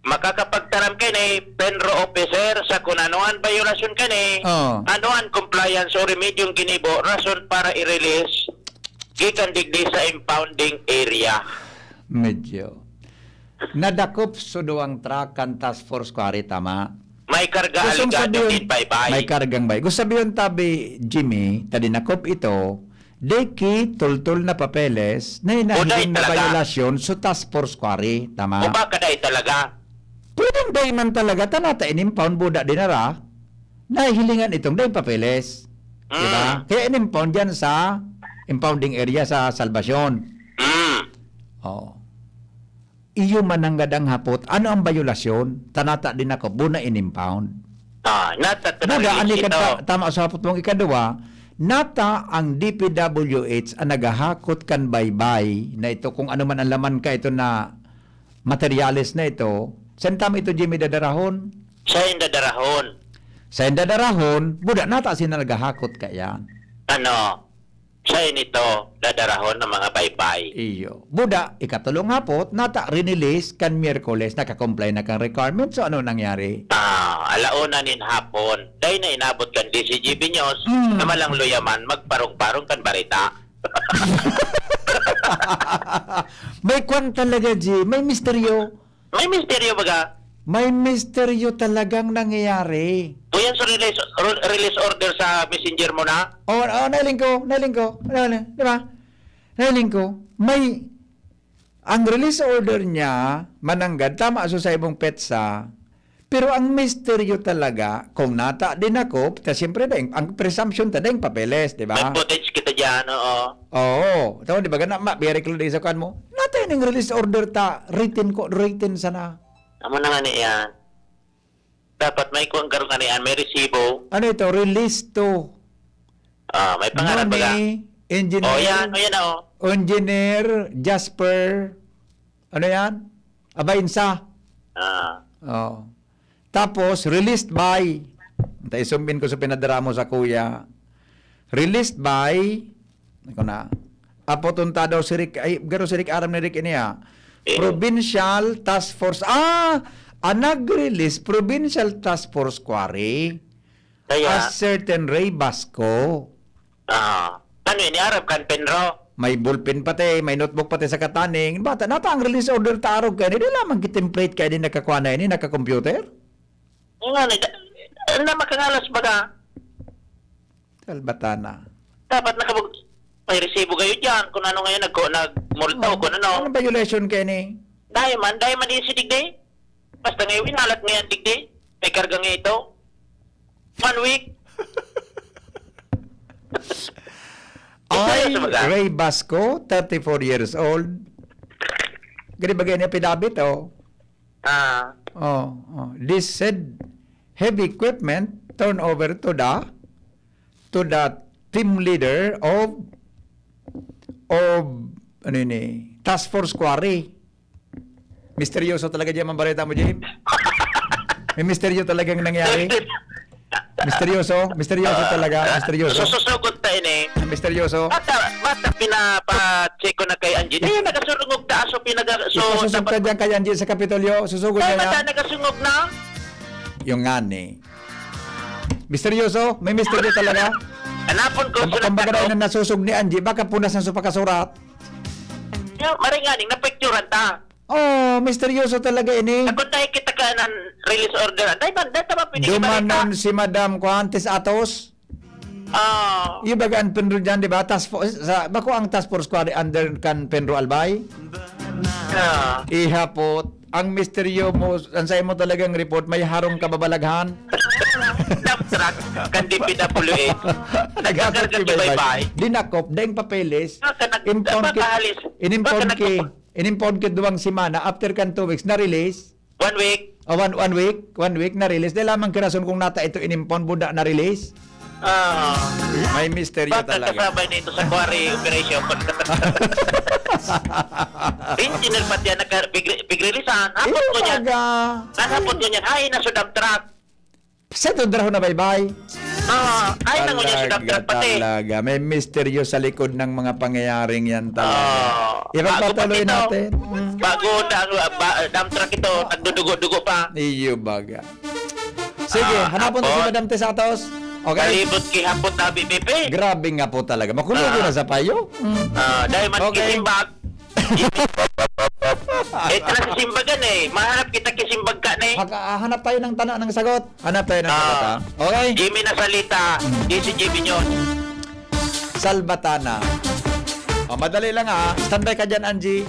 Makakapagtaram kaini, PENRO officer, sa kun ano an bayolasyon kaini, Oo. ano an compliance o remedyong ginibo, rason para i-release gikan digdi sa impounding area. Medyo. Nadakop so duwang truck kan Task Force Quarry, tama? May karga Gustong alegado sabihon, din, bye-bye. May kargang bay. Gusto sabihon tabi, Jimmy, ta dinakop ito, di ki tultol na papeles na O, dai hinahiling na talaga. Bayolasyon sa Task Force Quarry, tama? O baka dai talaga. Pwedeng dai man talaga, ta nata inimpound buda dinara, nahihilingan itong dai papeles. Di ba? Mm. Kaya inimpound yan sa impounding area sa Salvacion. Mm. Oo. Iyo mananggad ang hapot, ano ang bayolasyon? Tanata din ako, buna inimpound. Ah, nata Buda, ani ito. Ka, tama sa hapot mong ikaduwa, nata ang D P W H ang naghahakot kan baybay na ito, kung ano man ang laman ka ito na materyales na ito. Saan tama ito, Jimmy, dadarahon? Siya yung dadarahon. Sa dadarahon, buda, nata sina naghahakot ka yan. Ano? Siya yung ito, dadarahon ng mga baybay. Iyo. Buda, ikatulong hapot, nata rinilis kan Miyerkules, nakakomply na kan requirement. So, ano nangyari? Ah, alauna nin hapon. Dahil na inabot kan D C G B News, Mm. na malang luyaman, magparong-parong kan barita. May kwan talaga, G. May misteryo. May misteryo baga. May misteryo talagang nangyayari. Kuya, so release, re- release order sa messenger mo na? Oh, oh, nailing ko, nailing ko. Ano, ano, di ba? Nailing ko. May, ang release order niya, mananggad, tama so sa ibong petsa, pero ang misteryo talaga, kung nata din ako, ta siyempre, daing, ang presumption ta, daing papeles, di May ba? Footage kita dyan, oo. Oo. Tama, di ba? Gana, ma, biyari ko sa kan mo. Nata yung release order ta, written ko, written sana. Amo na nga niyan. Dapat may kuwang karong ano yan, may resibo. Ano ito? Release to. Ah, may pangalan baga. Noni, engineer, Oh, yan, oh, yan, oh. engineer, Jasper, ano yan? Abainsa. Ah. Oh. Tapos, released by. Anta, isumbin ko sa pinadara mo sa kuya. Released by, ako na, apo tunta daw si Rick, ay, garo si Rick aram ni Rick ini, ah. Eh. Provincial Task Force. Ah! Ang nag-release, Provincial Task Force Quarry. Kaya, A certain Ray Basco. ah, ano yun, Arab kan Penro? May ballpen pati, may notebook pati sa kataning. Bata, nata ang release order ta arog kayo. Hindi lamang template kayo din nakakuha na ini, naka-computer? Yung nga, na, na makangalas baga. Salbatana. Dapat nakabag... May resibo kayo dyan kung ano ngayon nagko nagmulta o kung ano. Ano violation kayo ni? Dahil man, dahil man yung si Digday. Basta ngayon, inalat ngayon, Digday. May karga nga ito. One week. I, Ito yung sumaga. Ray Basco, thirty-four years old. Gani bagay niya pidabit, oh. Ah, Oh, oh. This said heavy equipment turn over to the to the team leader of of ano yun eh, Task Force Quarry. Misteryoso talaga diyan ang balita mo, Jim. May misteryo talagang nangyari. Misteryoso, misteryoso talaga, misteryoso. Sususugot ta ini. Misteryoso. Bata, bata pinapa-check ko na kay Angie. Eh, nagasurungog ta, so pinaga... So, Ipasusog ka dapat... dyan kay Angie sa Kapitolyo. Susugod Ay, niya bata, yan. Nagasungog na. Yung nga ni. Misteryoso? May misteryo talaga? Hanapon ko, Kung sulat kumbaga ako. Na nasusog ni Angie, baka punas ang supakasurat. Yo, maring aning napicturan ta. Oh, misteryoso talaga ini. Ako tayo kita ka ng release order. Dahil man, dahil tama pwede Dumanon si Madam Kuantes Atos. Oh. Yung baga ang Penro dyan, di ba? Task force, sa, bako ang task force kuwari under kan Penro Albay? Ah. Ihapot. Ang misteryo mo, ang sa'yo mo talagang report, may harong kababalaghan. Dump truck, kan D P W H. Nagkakarga si Baybay. Dinakop, daing papeles. Baka nag- Impound ki, baka halis- inimpound baka ki, nagpapa- inimpound ki duwang semana, after kan two weeks, na-release. One week. O, one, one week, one week, na-release. Dahil lamang kirason kung nata ito inimpound, buda na-release. Ah. May misteryo Baka talaga. kasabay nito sa quarry operation. Engineer pati yan, nagka- pig- pigrilisan. Hapot ko niya. Ibaga. Ang hapot ko niya, ay, nasa dump truck. Sa ito, draho na baybay. Ah, ay, nangunyan sa dump truck pati. Talaga. May misteryo sa likod ng mga pangyayaring yan talaga. Ah, Ipagpatuloy bago pa ito. Natin. Mm. Bago na ang ba, dump truck ito, nagdudugo-dugo pa. Iyo baga. Sige, Ah, hanapon ta si hapon. Madam Tess Atos. Okay? Kalibot ki hapot na B P P. Grabe nga po talaga. Makulugo Ah. Na sa payo. Mm. Ah, dahil mas Okay. kisimbag. Ito na sa simbagan eh. Mahanap kita kisimbag ka na eh. Haka- ah, hanap tayo ng tana ng sagot. Hanap tayo ng Ah. sagot, ha? Okay? Jimmy Nasalita, D C J B News. Salbatana. O, madali lang, ha. Standby ka dyan, Angie.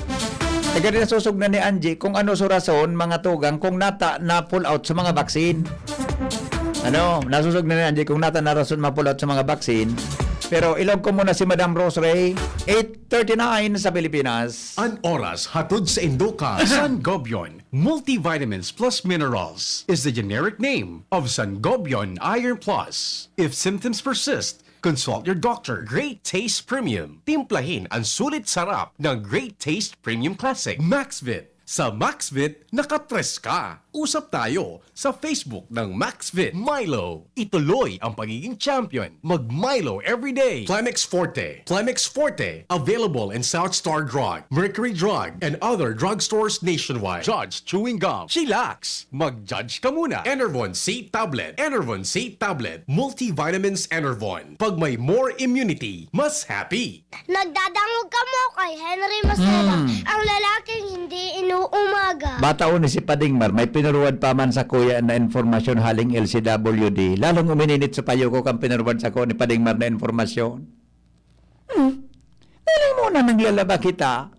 Taga rin susog na ni Angie kung ano sa rason, mga tugang, kung nata na pull out sa mga vaccine. Ano, nasusog na ni Angie kung nata na rason ma-pull out sa mga vaccine. Pero ilog ko muna si Madam Rose Ray, eight thirty-nine sa Pilipinas. An oras hatod sa Indoka. Sangobion Multivitamins Plus Minerals is the generic name of Sangobion Iron Plus. If symptoms persist, consult your doctor. Great Taste Premium. Timplahin ang sulit sarap ng Great Taste Premium Classic. Maxvit. Sa Maxvit, nakatres ka. Usap tayo sa Facebook ng Maxvit. Milo. Ituloy ang pagiging champion. Mag Milo everyday. Plemex Forte. Plemex Forte. Available in South Star Drug, Mercury Drug, and other drugstores nationwide. Judge Chewing Gum. Chillax. Mag-judge ka muna. Enervon C Tablet. Enervon C Tablet. Multivitamins Enervon. Pag may more immunity, mas happy. Nagdadangog kamo kay Henry Maceda, Mm. ang lalaking hindi inuumaga. Bata ni si Padingmar, may pinuruwad pa man sa kuya na informasyon haling L C W D. Lalong umininit sa payo ko kan pinuruwad sa ko ni Padingmar na informasyon. Hmm. Dali mo na naglalaba kita.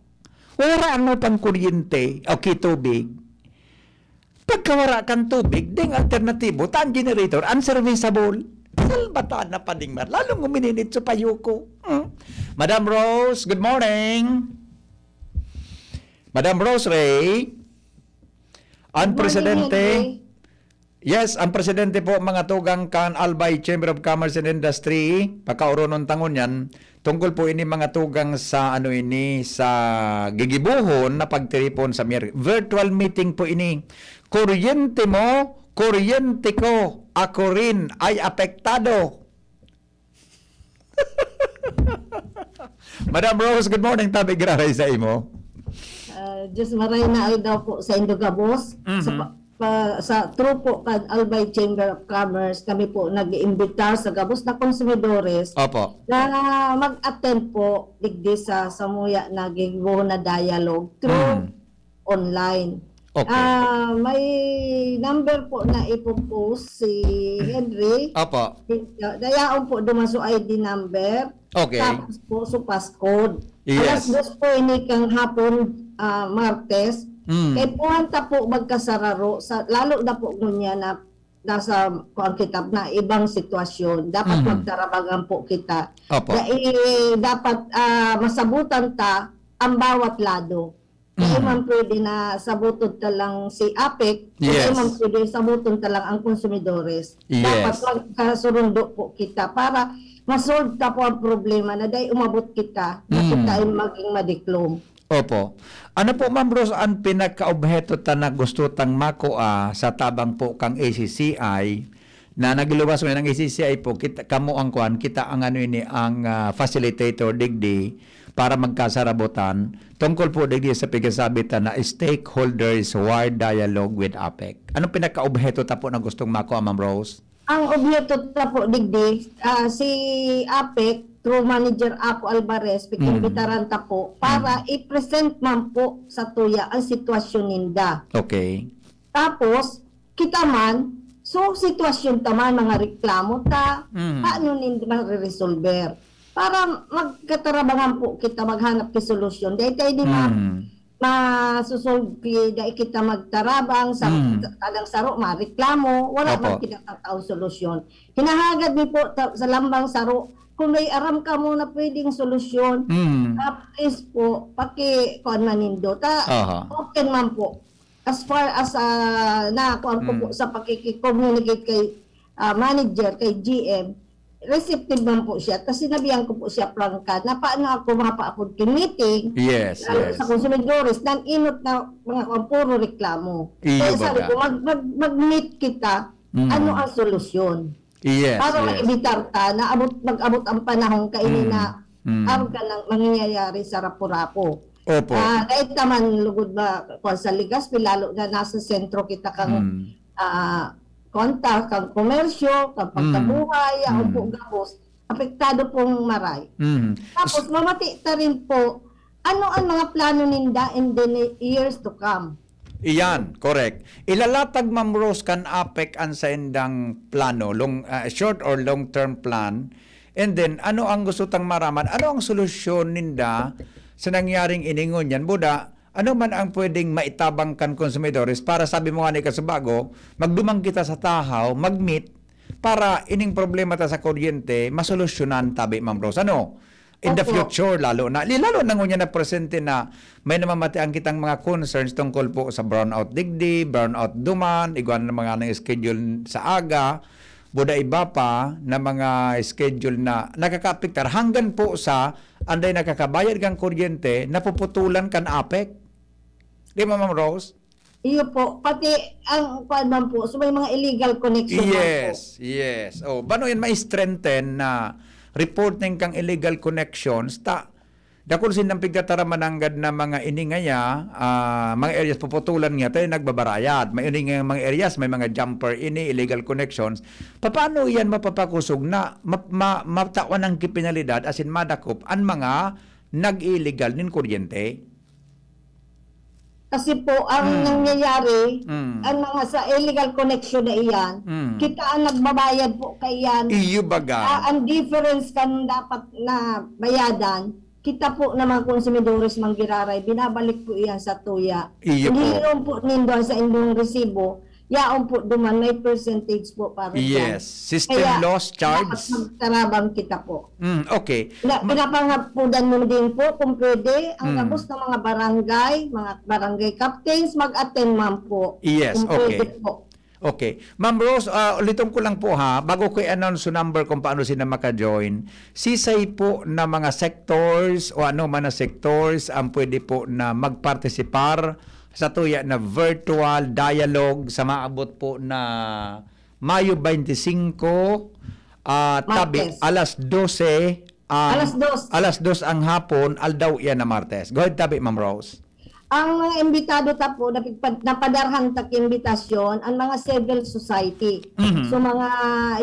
Wala ang pang kuryente o kitubig. Pagkawara kan tubig, ding alternatibo, ta ang generator, unserviceable. Salbatan na Padingmar. Lalong umininit sa payo ko. Hmm? Madam Rose, good morning. Madam Rose Ray, ang Good morning, presidente, Henry. Yes, ang presidente po, mga tugang kan Albay Chamber of Commerce and Industry, pakaoronon tangon yan, tungkol po ini mga tugang sa ano ini, sa gigibohon na pagtiripon sa Mier-, virtual meeting po ini. Kuryente mo, kuryente ko, ako rin ay apektado. Madam Rose, good morning. Tabi graray sa imo. Ah, Diyos maray na aldaw po sa indo gabos. Mhm. Sa pa, pa, sa through po kan Albay Chamber of Commerce, kami po nag-iimbitar sa gabos na konsumidores Opo. na mag-attend po digdi sa samuya na gigibohon na dialogue through Mm. online. Okay. Ah, may number po na ipo-post si Henry. Opo. Dayaon po duman so I D number. Okay. Tapos po so passcode. Yes. Alas dos po ini kang hapon, ah, Martes. Mm. Kay puwanta po magkasararo sa, lalo na po ngunyan na nasa kuwan kita na ibang sitwasyon. Dapat Mhm. magtarabangan po kita. Opo. Dai-, dapat, ah, masabutan ta ang bawat lado. Dai Mm. man pwede na sabuton ta lang si APEC, dai Yes. man pwede sabuton ta lang ang konsumidores. Yes. Dapat magkasurundo po kita para ma-solve ta po ang problema na dai umabot kita, na Mm. kita ay maging madiklom. Opo. Ano po, Ma'am Rose, ang pinakaobheto ta na gusto tang makua sa tabang po kang A C C I na nagluwas ngayon ang A C C I po, kita, kamo ang kuwan, kita ang ano ini, ang, ah, facilitator digdi para magkasarabotan tungkol po digdi sa pigkasabi ta na stakeholders wide dialogue with APEC. Anong pinakaobheto ta po na gustong makua, Ma'am Rose? Ang obheto ta po digdi, ah, si APEC, through Manager Ako Alvarez, Mm. pikimbitaran ta po para Mm. i-present man po sa tuya ang sitwasyon ninda. Okay. Tapos, kita man, so sitwasyon ta man, mga reklamo ta, Mm. paano ninda mariresolver? Para magkatarabangan po kita, maghanap ki solusyon. Dahil tayo di ma-, Mm. masosolve ki, dai kita magtarabang sa Mm. ta-, tagang saro, mareklamo, wala Opo. man kinatataong solusyon. Hinahagad mi po ta-, sa lambang saro, kung may aram kamo na pwedeng solusyon, Mm. ah, please po, paki-, kuwan man nindo. Ta-, Aha. open man po. As far as, ah, na kuwan ko po Mm. sa pakiki-communicate kay, ah, manager, kay G M, receptive man po siya. Tas sinabihan ko po siya prangka na paano ako makapaapod ki meeting, Yes, lalo yes. sa konsumidores, nan inot na mga kuwan, puro reklamo. Iyo Kaya sabi baga. ko, mag-, mag-, mag-meet kita, Mm. ano ang solusyon? Yes, Para yes. maibitar ta na abot, mag-abot ang panahon kaini Mm. na Mm. ang kanang mangyayari sa Rapu-Rapu. Opo. Ah, dahil ta man lugod ba, kuwan sa Legazpi, lalo na nasa sentro kita kang, Mm. ah, kuwan ta, kang komersyo, kang Mm. pagkabuhay, ang Mm. po gabos, apektado pong maray. Mm. Tapos, mamati ta rin po, ano ang mga plano ninda in the ne-, years to come? Iyan, correct. Ilalatag, Ma'am Rose, kan APEC an saindang plano, long, ah, short or long-term plan. And then, ano ang gusto tang maraman? Ano ang solusyon ninda sa nangyaring ini ngunyan? Buda, ano man ang pwedeng maitabang kan konsumidores para, sabi mo nga ni Kasubago, magduman kita sa tahaw, mag-meet, para ining problema ta sa kuryente masolusyonan tabi, Ma'am Rose. Ano? In the Opo. future, lalo na, li-, lalo na ngunyan na presente na may namamatian kitang mga concerns tungkol po sa brownout digdi, brownout duman, igwa na mga nang schedule sa aga, buda iba pa na mga schedule na nakakaapektar hanggang po sa anday nakakabayad kang kuryente, napuputulan kan apek. Di ba, Ma'am Rose? Iyo po, pati ang kuwan man po, so may mga illegal connection man po. Yes, yes. Oh, bano yan ma-strengthen na reporting kang illegal connections, ta, dakul sindang pigtataraman nanggad na mga ini ngaya, ah, mga areas puputulan niya, tayo nagbabarayad. May ini nga mga areas, may mga jumper ini, illegal connections. Papaano yan mapapakusog na ma-, ma-, matawan ang kipinalidad, asin madakop ang mga nag-ilegal nin kuryente? Kasi po, ang Hmm. nangyayari, Hmm. ang mga sa illegal connection na iyan, Hmm. kita ang nagbabayad po kaiyan. Iyo baga. Ah, ang difference kan dapat na bayadan, kita po na mga konsumidores manggiraray, binabalik po iyan sa tuya. Iyo po. Iniinom po nindo sa indong resibo, yaon po duman, may percentage po para dyan. Yes. System Kaya, loss charge. dapat magtarabang kita po. Mm, okay. Pina-, Ma- pinapangapudan mo din po kung pwede, ang Mm. gabos ng mga barangay, mga barangay captains, mag-attend man po. Yes, Kung okay. pwede po. Okay. Ma'am Rose, ah, ulitin ko lang po ha, bago ko i-announce yung number kung paano sila maka-join, sisay po na mga sectors o ano man na sectors ang pwede po na magpartisipar sa tuya na virtual dialogue sa maabot po na Mayo twenty-five, ah, tabi, Martes. alas dose, ah, Alas dos. alas dos ang hapon, aldaw iyan na Martes. Go ahead, tabi, Ma'am Rose. Ang mga imbitado ta po, napigpad-, napadarhan ta ki imbitasyon, ang mga civil society. Mhm. So, mga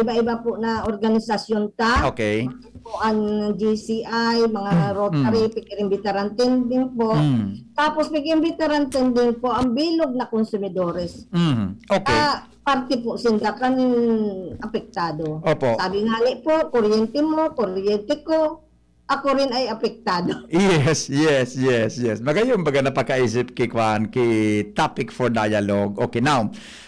iba-iba po na organisasyon ta. Okay. Po ang G C I, mga Mm, Rotary, mm. pig-imbitaran tinding po. Mm. Tapos, pig-imbitaran tinding po ang bilog na konsumidores. Mm. Okay. Ah, parte po sinda kan apektado. Opo. Sabi nga ni po, kuryente mo, kuryente ko, ako rin ay apektado. Yes, yes, yes, yes. Magayon baga napakaisip ki kwan, ki topic for dialogue. Okay, now,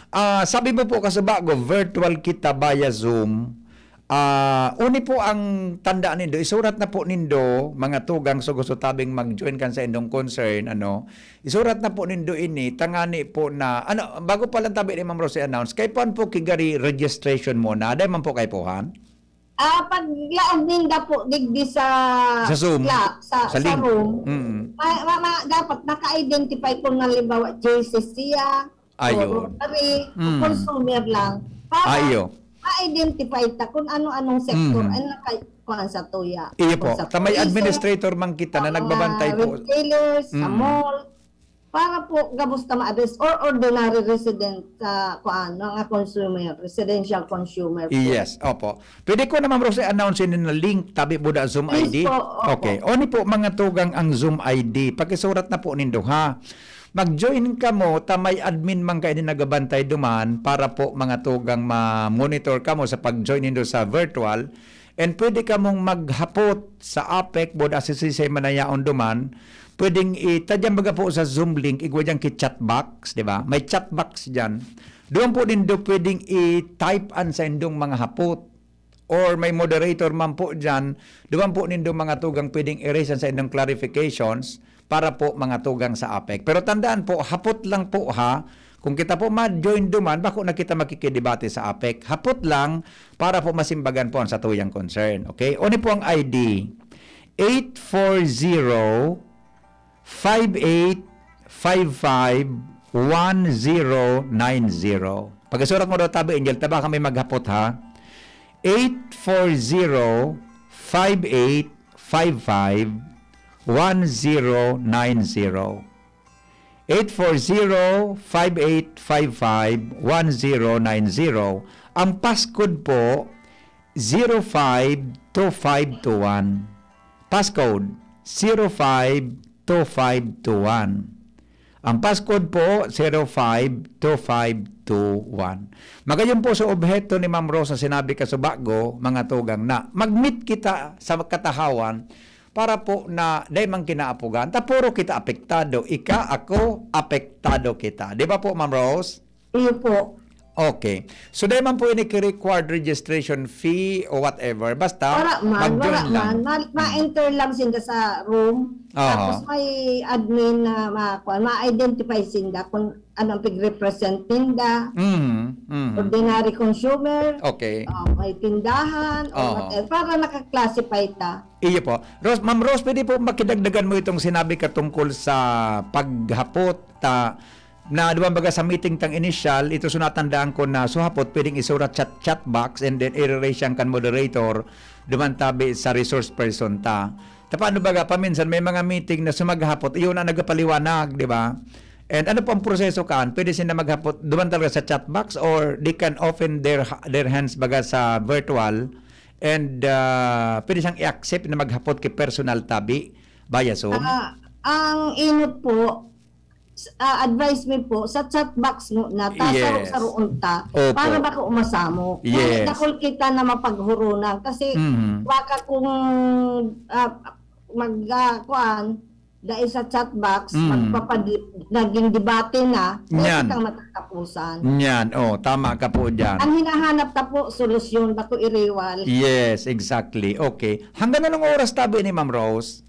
ah, sabi mo po, kasubago, virtual kita via Zoom. Ah, uni po ang tanda nindo, isurat na po nindo, mga tugang, so gusto tabing mag-join kan sa indong concern, ano, isurat na po nindo ini, tangani po na, ano, bago pa lang tabi ni Ma'am Rose i-announce, kaipuhan po ki gari registration muna, dai man po kaipuhan? Ah, pag laog ninda po, digdi sa Sa Zoom. la-, sa, Sa sa link. room, Mm. ma-, ma-, ma-, dapat naka-identify kung halimbawa, J C siya, Ayun. o Rotary, o Mm. consumer lang. Para Ayo. ma-identify ta kung ano-anong sector Mhm. ang naka-, kuhaan sa tuya. Iyo Kung po. sa Ta may police, administrator man kita na ang mga nagbabantay po. retailers, sa Mm. mall, para po gabos ta ma-address or ordinary resident sa, kuhaan, mga consumer, residential consumer po. Yes, opo. Pwede ko na, Ma'am Rose, announce ini na link, tabi po da Zoom Please I D? po, opo. Okay. Oni po, mga tugang, ang Zoom I D. Pakisurat na po nindo, ha? Mag-join kamo, ta may admin man kaini nagabantay duman para po, mga tugang, ma-monitor kamo sa pag-join nindo sa virtual. And pwede kamong maghapot sa APEC, board association man na yaon duman. Pwedeng i-, tadyan baga po sa Zoom link, igwa dyan ki chat box, di ba? May chat box dyan. Doon po nindo pwedeng i-type an sa indong mga hapot. Or may moderator man po dyan, duman po nindo, mga tugang, pwedeng i-raise an sa indong clarifications para po, mga tugang, sa APEC. Pero tandaan po, hapot lang po, ha. Kung kita po ma-join duman, bako na kita makikidebate sa APEC. Hapot lang para po masimbagan po ang satuyang concern. Okay? Oni po ang I D? Eight four zero, five eight five five, one zero nine zero. Pagkasurat mo daw, tabi, Angel, ta baka may maghapot, ha? Eight four zero, five eight five five, one zero nine zero. Eight four zero, five eight five five, one zero nine zero. Ang passcode po, zero five two five two one. Passcode, zero five two five two one. Ang passcode po, zero five two five two one. Magayon po sa obheto ni Ma'am Rose na sinabi kasubago, mga tugang, na mag-meet kita sa katahawan para po na dai man kinaapugan. Ta puro kita apektado. Ika, ako, apektado kita. Di ba po, Ma'am Rose? Iyo po. Okay. So, dai man po ini ki-required registration fee o whatever. Basta, Wala man, wala mag-join lang. man. Ma- ma-enter lang sinda sa room. Aha. Tapos may admin na ma-, kuwan, ma-identify sinda kung anong pig-represent ninda. Mhm, mhm. Ordinary consumer, Okay. ah, may tindahan, o Aha. whatever, para naka-classify ta. Iyo po. Rose, Ma'am Rose, pwede po makidagdagan mo itong sinabi ka tungkol sa paghapot ta, na duman baga sa meeting tang initial, ito so natandaan ko na so hapot pwedeng isurat chat, chat box and then i-raise siya kan moderator, duman tabi sa resource person ta. Ta paano baga, paminsan may mga meeting na sumaghapot, iyon na nagapaliwanag, di ba? And ano po ang proseso kan? Pwede sila maghapot duman talaga sa chat box or they can open their their hands baga sa virtual and ah, pwede siyang i-accept na maghapot ki personal tabi via Zoom? Ah, ang inot po, s- ah, advice mi po, sa chat box mo na, ta Yes. saro-saroon ta, Opo. para bako masamo. Yes. Dakul kita na mapaghurunan. Kasi, Mhm. baka kung ah, mag, ah, kuan, dahil sa chat box, Mm. magpapadi- naging debate na, Yan. hindi ka matatapusan. Yan, oh, tama ka po dyan. Ang hinahanap ta po, solusyon, bako iriwal. Yes, exactly. Okay. Hanggang anong oras tabi ni Ma'am Rose?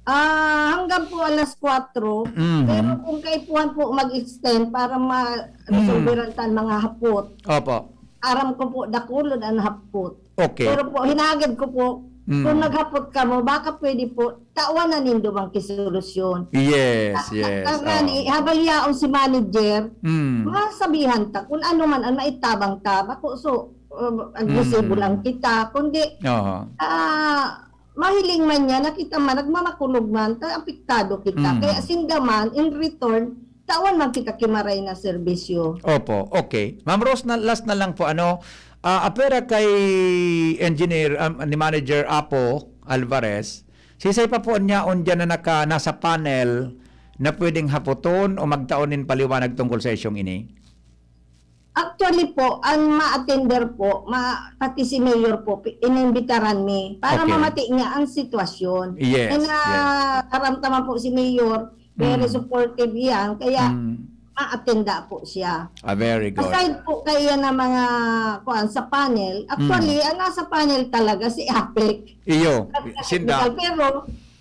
Ah, hanggang po alas kwatro, Mhm. pero kung kaipuhan po mag-extend para ma-resolveran tan mga hapot, Opo. aram ko po, dakulon ang hapot. Okay. Pero po, hinagad ko po, Mm. kung naghapot kamo, baka pwede po, tawan na nindo mang kisolusyon. Yes, Ta- yes. ta- ngani, Oo. habang yaon si manager, Mm. masabihan ta kung ano man ang maitabang ta. Bako, so, uh, agresibo Mm. lang kita. Kundi, Oho. ah, mahiling man niya na kita man, nagmamakulog man, ta apektado kita. Mm. Kaya sinda man, in return, tawan man kita ki maray na serbisyo. Opo, okay. Ma'am Rose, na, last na lang po, ano, ah, apwera kay Engineer, um, ni Manager Apo Alvarez, sisay pa po niya on dyan na naka, nasa panel na pwedeng hapoton o magtaon nin paliwanag tungkol sa isyong ini? Actually po, ang ma-attender po, ma, pati si Mayor po, pi- inimbitaran mi para Okay. mamati niya ang sitwasyon. Yes, And, ah, karamtaman po si Mayor, very Mm. supportive yan, kaya Mm. ma-attenda po siya. Ah, very good. Aside po kaya ng mga kuan sa panel, actually, Mm. ang nasa panel talaga si APEC. Iyo, At sa sinda. technical, pero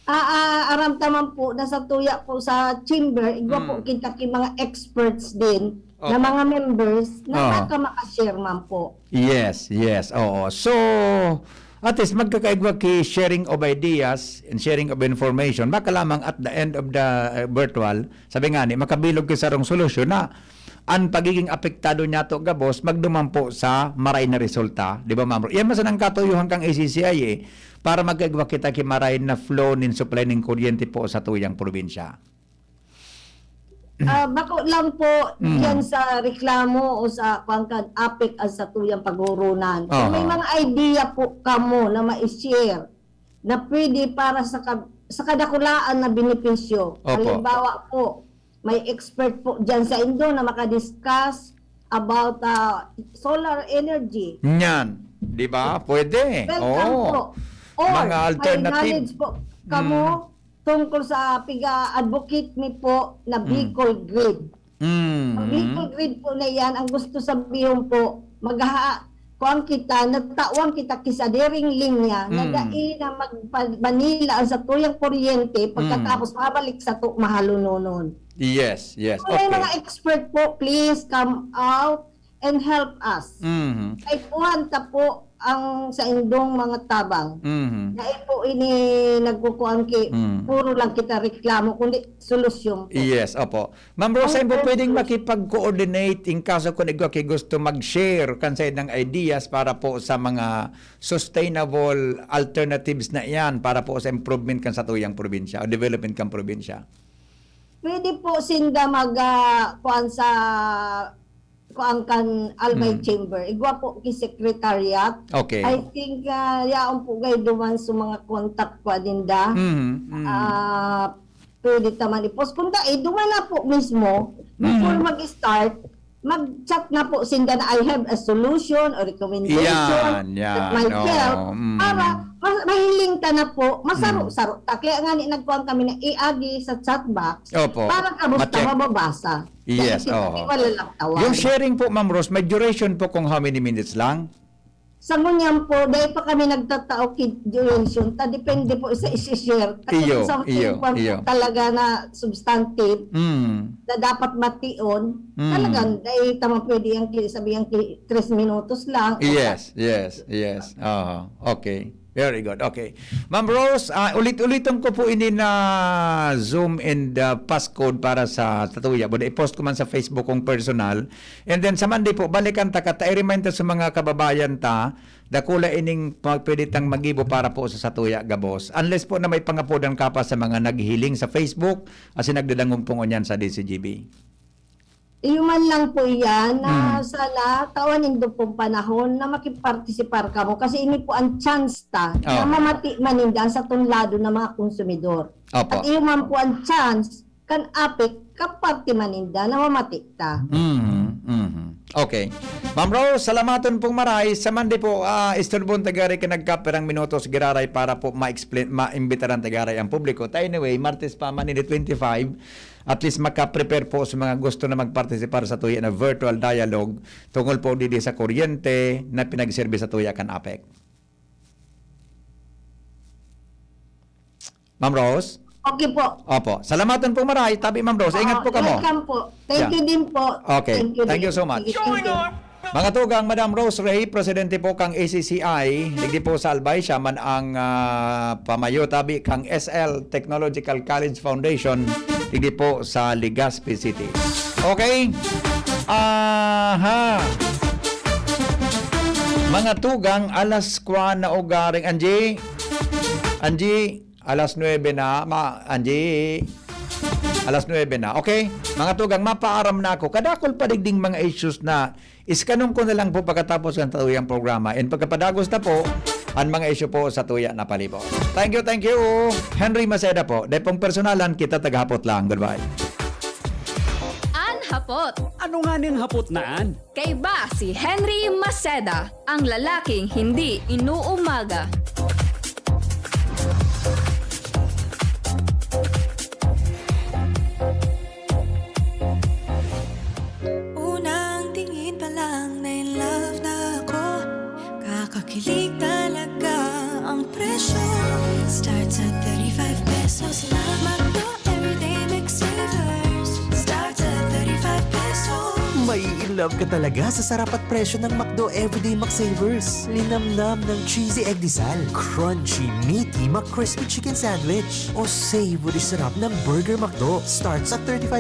ah, ah, aramtaman po na sa tuya po sa chamber, igwa po Mm. kita ki mga experts din na Opo. mga members na Oo. baka makashare man po. Yes, yes. Oo. So, at least magkakaigwa ki sharing of ideas and sharing of information. Baka lamang at the end of the uh, virtual, sabi nga ni, makabilog ki sarong solusyon na ang pagiging apektado niyato gabos magduman po sa maray na resulta, di ba, Ma'am Ro? Yan man sanang katuyohan kang A C C I eh, para magkaigwa kita ki maray na flow nin supply nin kuryente po sa tuyang probinsya. Ah, bako lang po Mm. yan sa reklamo o sa kuwan kan APEC ang sa tuyang paghurunan. Kung may Aha. mga idea po kamo na ma-share na pwede para sa ka-, sa kadakulaan na benepisyo. Opo. Halimbawa po, may expert po dyan sa indo na makadiscuss about ah, solar energy. Yan. Di ba? Pwede. Welcome Oo. po. Or Mga alternative. May knowledge po kamo Mm. tungkol sa piga-advocate mi po na Mm. Bicol Grid. Mm. Ang Bicol Grid po na yan, ang gusto sabihin po, magha-, kuwan kita, nagtawan kita ki sadiring linya, na Mm. dai na magpa-, Manila ang satuyang kuryente, pagkatapos mabalik sato mahalunonon. Yes, yes. Kung may Okay. mga expert po, please come out and help us. Mhm. Kaipuhan ta po ang saindong mga tabang. Mhm. Dai po ini nagkukuan ki, Mm. puro lang kita reklamo, kundi solusyon po. Yes, opo. Ma'am Rose, Ang po pwedeng purpose. makipag-coordinate in kaso kung igwa ki gusto mag-share kan saindang ideas para po sa mga sustainable alternatives na iyan para po sa improvement kan satuyang probinsya o development kan probinsya? Pwede po sinda mag, ah, kuan sa, kuan kan Albay Mm. Chamber. Igwa po ki secretariat. Okay. I think, ah, yaon po gay duman sa mga contact ko ninda. Mhm, mhm. Ah, pwede ta man i-post. Kung dai, duman na po mismo, before Mm. mag-start, mag-chat na po sinda na, "I have a solution or recommendation Yan, yan. that might Oo, help," mm. para Mas mahiling ta na po, masaro-saro ta. Kaya nga ni nagkuhan kami na iagi sa chat box Opo. para gabos ta Ma-check. mababasa. Yes, Dahil kita oo. di wala lang tawa. Yung sharing po, Ma'am Rose, may duration po kung how many minutes lang? Sa ngunyan po, dahil pa kami nagtatao ki duration, ta depende po sa isi-share. Kasi Iyo, sa iyo, kung iyo. talaga na substantive, Mm. na dapat mation, Mm. talagang dahil tama pwede yung ki-, sabi yung ki-, tres minutos lang. O Yes, yes, yes. Aha. Okay. Very good. Okay. Ma'am Rose, ah, ulit-uliton ko po ini na Zoom and, ah, passcode para sa, sa tuya. Buda i-post ko man sa Facebook kong personal. And then sa Monday po, balikan ta ka, ta i-remind ta sa mga kababayan ta, dakula ining mag-, pwede tang magibo para po sa satuya gabos. Unless po na may pangapodan ka pa sa mga naghiling sa Facebook, asin nagdadangog po ngunyan sa D C G B. Iyo man lang po iyan na Mm. sana tawan nindo pong panahon na makipartisipar kamo kasi ini po ang chance ta na Oo. mamati man ninda sa tong lado na mga konsumidor. Opo. At iyo man po ang chance kan APEC kaparte man ninda na mamati ta. Mhm, mhm. Okay. Ma'am Rose, salamaton pong maray. Sa Monday po, ah, istorbon ta gari ka nagkapirang minutos giraray para po ma-explain, maimbitaran ta gari ang publiko. Ta anyway, Martes pa man, ini twenty-five. At least maka-prepare po sa mga gusto na magpartisipar sa tuya na virtual dialogue tungkol po didi sa kuryente na pinagserbi sa tuya kan APEC. Ma'am Rose? Okay po. Opo. Salamatan po maray. Tabi, Ma'am Rose. Ingat Oo, po kamo. welcome po. Thank Yeah. you din po. Okay. Thank you Thank din. you so much. Sige, thank you. Mga tugang, Madam Rose Ray, presidente po kang A C C I, digdi po sa Albay, siya man ang, ah, pamayo tabi kang S L Technological College Foundation, digdi po sa Legazpi City. Okay? Aha. Mga tugang, alas kwa na ugaring, Angie. Angie, alas nuebe na, ma, Angie. Alas nuebe na. Okay? Mga tugang, mapaaram na ako. Kadakol pa digding mga issues na iskanong ko na lang po pagkatapos ng tuyang programa. And pagkapadagos na po, ang mga isyu po sa tuya na palibot. Thank you, thank you. Henry Maceda po. Depong personalan, kita tagahapot lang. Goodbye. An hapot. Ano nga ning hapot na an? Kaiba si Henry Maceda, ang lalaking hindi inuumaga. Unang tingin pa lang na in love na ako. Kakakilig talaga ang presyo. Starts at thirty-five pesos lang. McDo Everyday McSavers. Starts at thirty-five pesos. Mai-in love ka talaga sa sarap at presyo ng McDo Everyday McSavers. Linamnam ng cheesy egg disal, crunchy, meaty, McCrispy chicken sandwich, o savory sarap ng Burger McDo. Starts at thirty-five